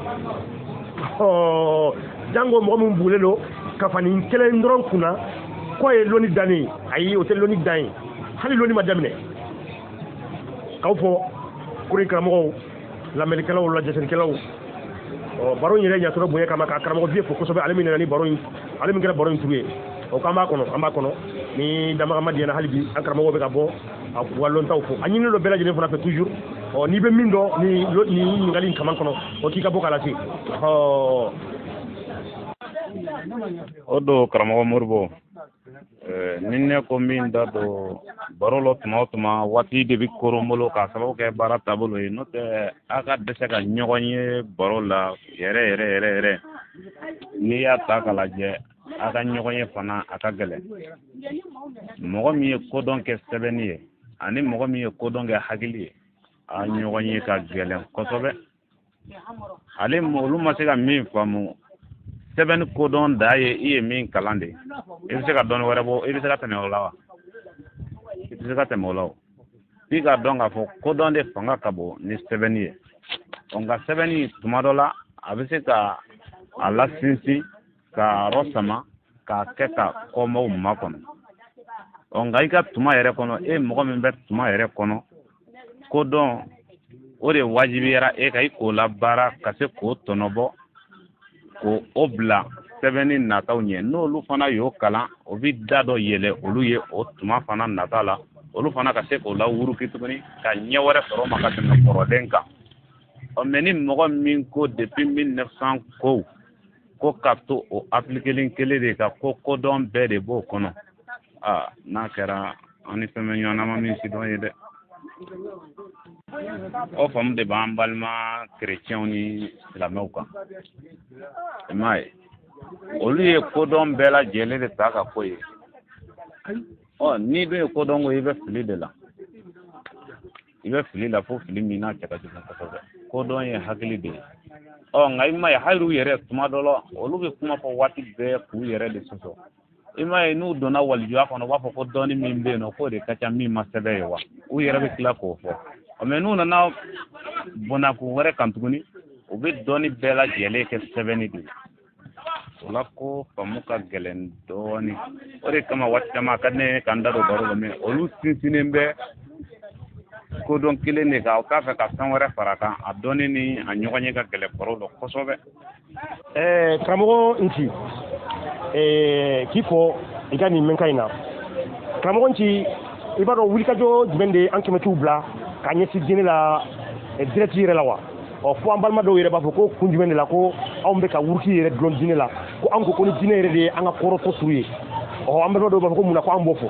Ɔ, jango mɔgɔ min bugulen don kafanin kelen dɔrɔn kunna k'o ye lɔnni dannen ye. Ayi, o tɛ lɔnni dan ye, hali lɔnni ma daminɛ. K'aw fɔ kuru in karamɔgɔw, lamɛnnikɛlaw, lajɛsenikɛlaw. Ɔ baro in yɛrɛ ɲatɔrɔ bonya kama ka karamɔgɔ Vieux fo kosɛbɛ, ale min nana ni baro in, ale min kɛra baro in turu ye. O k'an b'a kɔnɔ, an b'a kɔnɔ ni damagama diyana. Hali bi an karamɔgɔw bɛ ka bɔ a k'u ka lɔntaw fɔ. A ɲininen don bɛɛ lajɛlen fana fɛ toujours. Ɔ n'i bɛ min dɔn ni ɲininkali in kaman kɔnɔ, o k'i ka bɔ k'a lase. Ɔ O don, karamɔgɔ Moribo, ni ne ko min da don baro la tuma o tuma, waati de bɛ koron n bolo k'a sababu kɛ baara taabolo ye. N'o tɛ, a ka dɛsɛ ka ɲɔgɔn ye baro la yɛrɛ yɛrɛ yɛrɛ yɛrɛ. N'i y'a ta k'a lajɛ, a ka ɲɔgɔn ye fana, a ka gɛlɛn. Mɔgɔ min ye kodɔn kɛ sɛbɛnni ye ani mɔgɔ min ye kodɔn kɛ hakili ye, a ɲɔgɔn ye ka gɛlɛn kosɛbɛ. Ale olu ma se ka min faamu, sɛbɛnni kodɔn da ye i ye min kalan de, i bɛ se ka dɔɔni wɛrɛ bɔ, i bɛ se ka tɛmɛ o la wa? I tɛ se ka tɛmɛ o la. O f'i k'a dɔn k'a fɔ kodɔn de fanga ka bon ni sɛbɛnni ye. Ɔ nka sɛbɛnni, tuma dɔ la, a bɛ se ka a lasinsin k'a yɔrɔ sama k'a kɛ ka kɔmaw makɔnɔ. Ɔ nka i ka tuma yɛrɛ kɔnɔ, e mɔgɔ min bɛ tuma yɛrɛ kɔnɔ, kodɔn o de wajibiyara e ka i k'o labaara ka se k'o tɔnɔbɔ, k'o o bila sɛbɛnni nataw ɲɛ. N'olu fana y'o kalan, o bɛ da dɔ yɛlɛ olu ye o tuma fana nata la, olu fana ka se k'o lawuruki tuguni ka ɲɛ wɛrɛ sɔrɔ o ma ka tɛmɛ kɔrɔlen kan. Ɔ mɛ ni mɔgɔ min ko depuis 1900 ko ka to o appliquer kelen de kan, ko kodɔn bɛɛ de b'o kɔnɔ, aa n'a kɛra an ni fɛn bɛ ɲɔgɔn na, ma min si dɔn ye dɛ. O faamu de b'an balima kerecɛnw ni silamɛw kan. I m'a ye, olu ye kodɔn bɛɛ lajɛlen de ta ka ko ye. Ɔ n'i dun ye kodɔn ko, i bɛ fili de la, i bɛ fili la fo fili min n'a cɛ ka jugu kosɛbɛ. Kodɔn ye hakili de ye. Ɔ nka i m'a ye, hali u yɛrɛ, tuma dɔ la, olu bɛ kuma fɔ waati bɛɛ k'u yɛrɛ de sɔsɔ. I m'a ye, n'u donna walijuya kɔnɔ, u b'a fɔ ko dɔɔni min bɛ yen nɔ, k'o de ka ca min ma sɛbɛn ye wa. U yɛrɛ bɛ tila k'o fɔ. Ɔ mɛ n'u nana bɔnnakun wɛrɛ kan tuguni, u bɛ dɔɔni bɛɛ lajɛlen kɛ sɛbɛnni de ye. O la ko faamu ka gɛlɛn dɔɔni. O de kama waati caman a ka di ne ye ka n da don baro la, mɛ olu sinsinnen bɛ kodɔn kelen de kan, u t'a fɛ ka fɛn wɛrɛ fara a kan. A dɔɔni ni a ɲɔgɔn ye ka gɛlɛn baro la kosɛbɛ. Karamɔgɔ Nci, k'i fɔ i ka nin mɛnka in na. Karamɔgɔ Nci, i b'a dɔn wulikajɔ jumɛn de an kɛmɛtiw bila k'a ɲɛsin diinɛ la direct yɛrɛ la wa? Ɔ fo an balima dɔw yɛrɛ b'a fɔ ko kun jumɛn de la ko anw bɛ ka wuruki yɛrɛ dulon diinɛ la, ko anw ko ko ni diinɛ yɛrɛ de ye an ka kɔrɔtɔ turu ye. Ɔ an balima dɔw b'a fɔ ko mun na ko an b'o fɔ.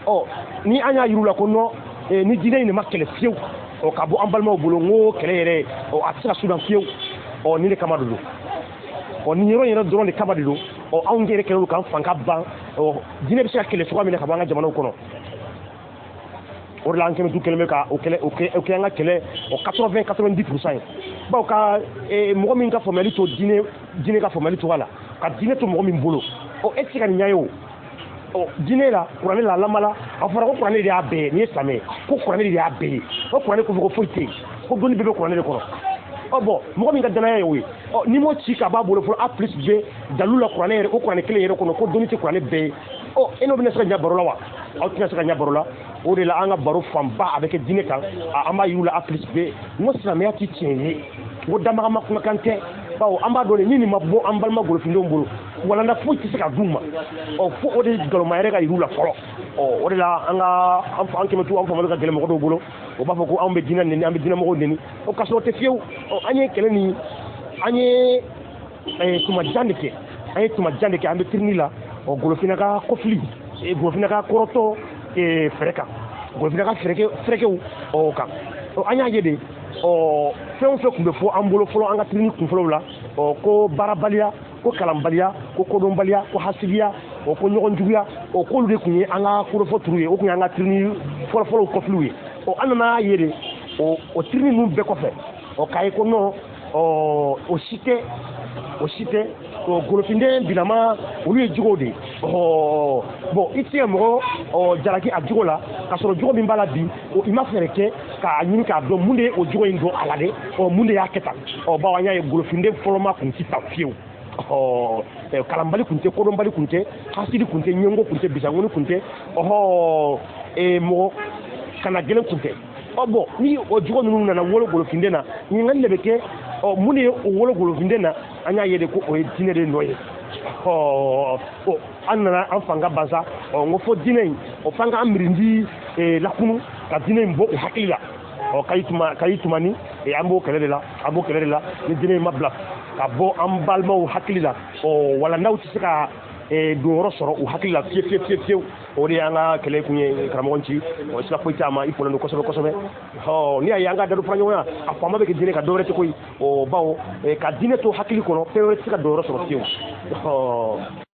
Ɔ ni an y'a yir'u la ko non, ni diinɛ in de ma kɛlɛ fiyewu, ɔ ka bɔ an balimaw bolo, n ko kɛlɛ yɛrɛ, ɔ a tɛ se ka sudan fiyewu. Ɔ nin de kama de don, ɔ nin yɔrɔ in yɛrɛ dɔrɔn de kama de don. Ɔ anw yɛrɛ kɛlen don k'an fanka ban. Ɔ diinɛ bɛ se ka kɛlɛ cogoya min na ka bɔ an ka jamanaw kɔnɔ, o de la an kɛmɛ du kɛlen bɛ ka o kɛlɛ, o kɛ, o kɛ an ka kɛlɛ o 80 90% ye. Bawo ka mɔgɔ min ka faamuyali to diinɛ, diinɛ ka faamuyali cogoya la, ka diinɛ to mɔgɔ min bolo, ɔ e tɛ se ka nin ɲɛ ye. O ɔ diinɛ la, kuranɛ la, lamala a fɔra ko kuranɛ de y'a bɛɛ ye. N'i ye silamɛ ye, ko kuranɛ de y'a bɛɛ ye, ko kuranɛ kɔfɛ ko foyi tɛ yen, ko dɔnni bɛɛ bɛ kuranɛ de kɔnɔ. Ɔ bɔn mɔgɔ min ka danaya ye o ye, ɔ n'i m'o ci ka b'a bolo fɔlɔ A plus B dalu la, kuranɛ yɛrɛ, o kuranɛ kelen yɛrɛ kɔnɔ ko dɔnni tɛ kuranɛ bɛɛ ye, ɔ e n'o bɛna se ka ɲɛ baro la wa? Aw tɛna se ka ɲɛ baro la. O de la an ka baro fanba a bɛ kɛ diinɛ kan. An b'a yir'u la A plus B, n ko silamɛya ti tiɲɛ ye, n ko danbagama kumakan tɛ. Bawo an b'a dɔn de, ni nin ma bɔ an balima golofindenw bolo, walanda foyi tɛ se ka d'u ma. Ɔ fo o de galoma yɛrɛ ka yir'u la fɔlɔ. Ɔ o de la an ka an kɛmɛ tu an famali ka gɛlɛn mɔgɔ dɔw bolo, o b'a fɔ ko anw bɛ diinɛ neni, an bɛ diinɛ mɔgɔw neni. O ka sɔrɔ o tɛ fiyewu. Ɔ an ye kɛlɛ nin, an ye tuma jan de kɛ, an ye tuma jan de kɛ an bɛ tirini la. Ɔ golofinna ka kɔfili, golofinna ka kɔrɔtɔ fɛɛrɛ kan, golofinna ka fɛrɛkɛw o kan. Ɔ an y'a ye de, ɔ fɛn o fɛn tun bɛ fɔ an bolo fɔlɔ an ka tirini kunfɔlɔw la, ɔ ko baarabaliya, ko kalanbaliya, ko kodɔnbaliya, ko hasidiya, ɔ ko ɲɔgɔn juguya, ɔ k'olu de tun ye an ka kɔrɔfɔ turu ye, o tun ye an ka tirini fɔlɔfɔlɔw kɔfiliw ye. Ɔ an nana ye de, o tirini ninnu bɛɛ kɔfɛ, ɔ k'a ye ko non, ɔ o si tɛ, o si tɛ. Ɔ golofinden bilama olu ye jogow de ye. Ɔ bɔn i tɛ se ka mɔgɔ ɔ jalaki a jogo la, k'a sɔrɔ jogo min b'a la bi, o i ma fɛɛrɛ kɛ k'a ɲini k'a dɔn mun de ye o jogo in don a la dɛ. Ɔ mun de y'a kɛ tan? Ɔ bawo an y'a ye golofinden fɔlɔma kun ti tan fiyewu. Ɔ kalanbali kun tɛ, kodɔnbali kun tɛ, hasidi kun tɛ, ɲɛngo kun tɛ, bisankoni kun tɛ, ɔhɔ mɔgɔ kana gɛlɛn kun tɛ. Ɔ bon, ni o jogo ninnu nana wolo golofinden na, ɲininkali de bɛ kɛ. Ɔ mun de ye o wolo golofinden na? An y'a ye de ko o ye diinɛ de nɔ ye. Ɔ an nana an fanga ban sa. Ɔ n ko fo diinɛ in, o f'an k'an mirindi lakunu ka diinɛ in bɔ u hakili la. Ɔ kayi tumani, an b'o kɛlɛ de la, an b'o kɛlɛ de la. Ni diinɛ in ma bila ka bɔ an balimaw hakili la, ɔ walandaw tɛ se ka donyɔrɔ sɔrɔ u hakili la fiye fiye fiye fiyewu. O de y'an ka kɛlɛ kun ye, karamɔgɔ ci. Ɔ sira foyi t'a ma, i folen don kosɛbɛ kosɛbɛ. Ɔ n'i y'a ye an ka dadu fara ɲɔgɔn kan, a faama bɛ kɛ diinɛ kan, dɔwɛrɛ tɛ koyi. Ɔ bawo ka diinɛ to hakili kɔnɔ, fɛn wɛrɛ tɛ se ka donyɔrɔ sɔrɔ fiyewu. Ɔ.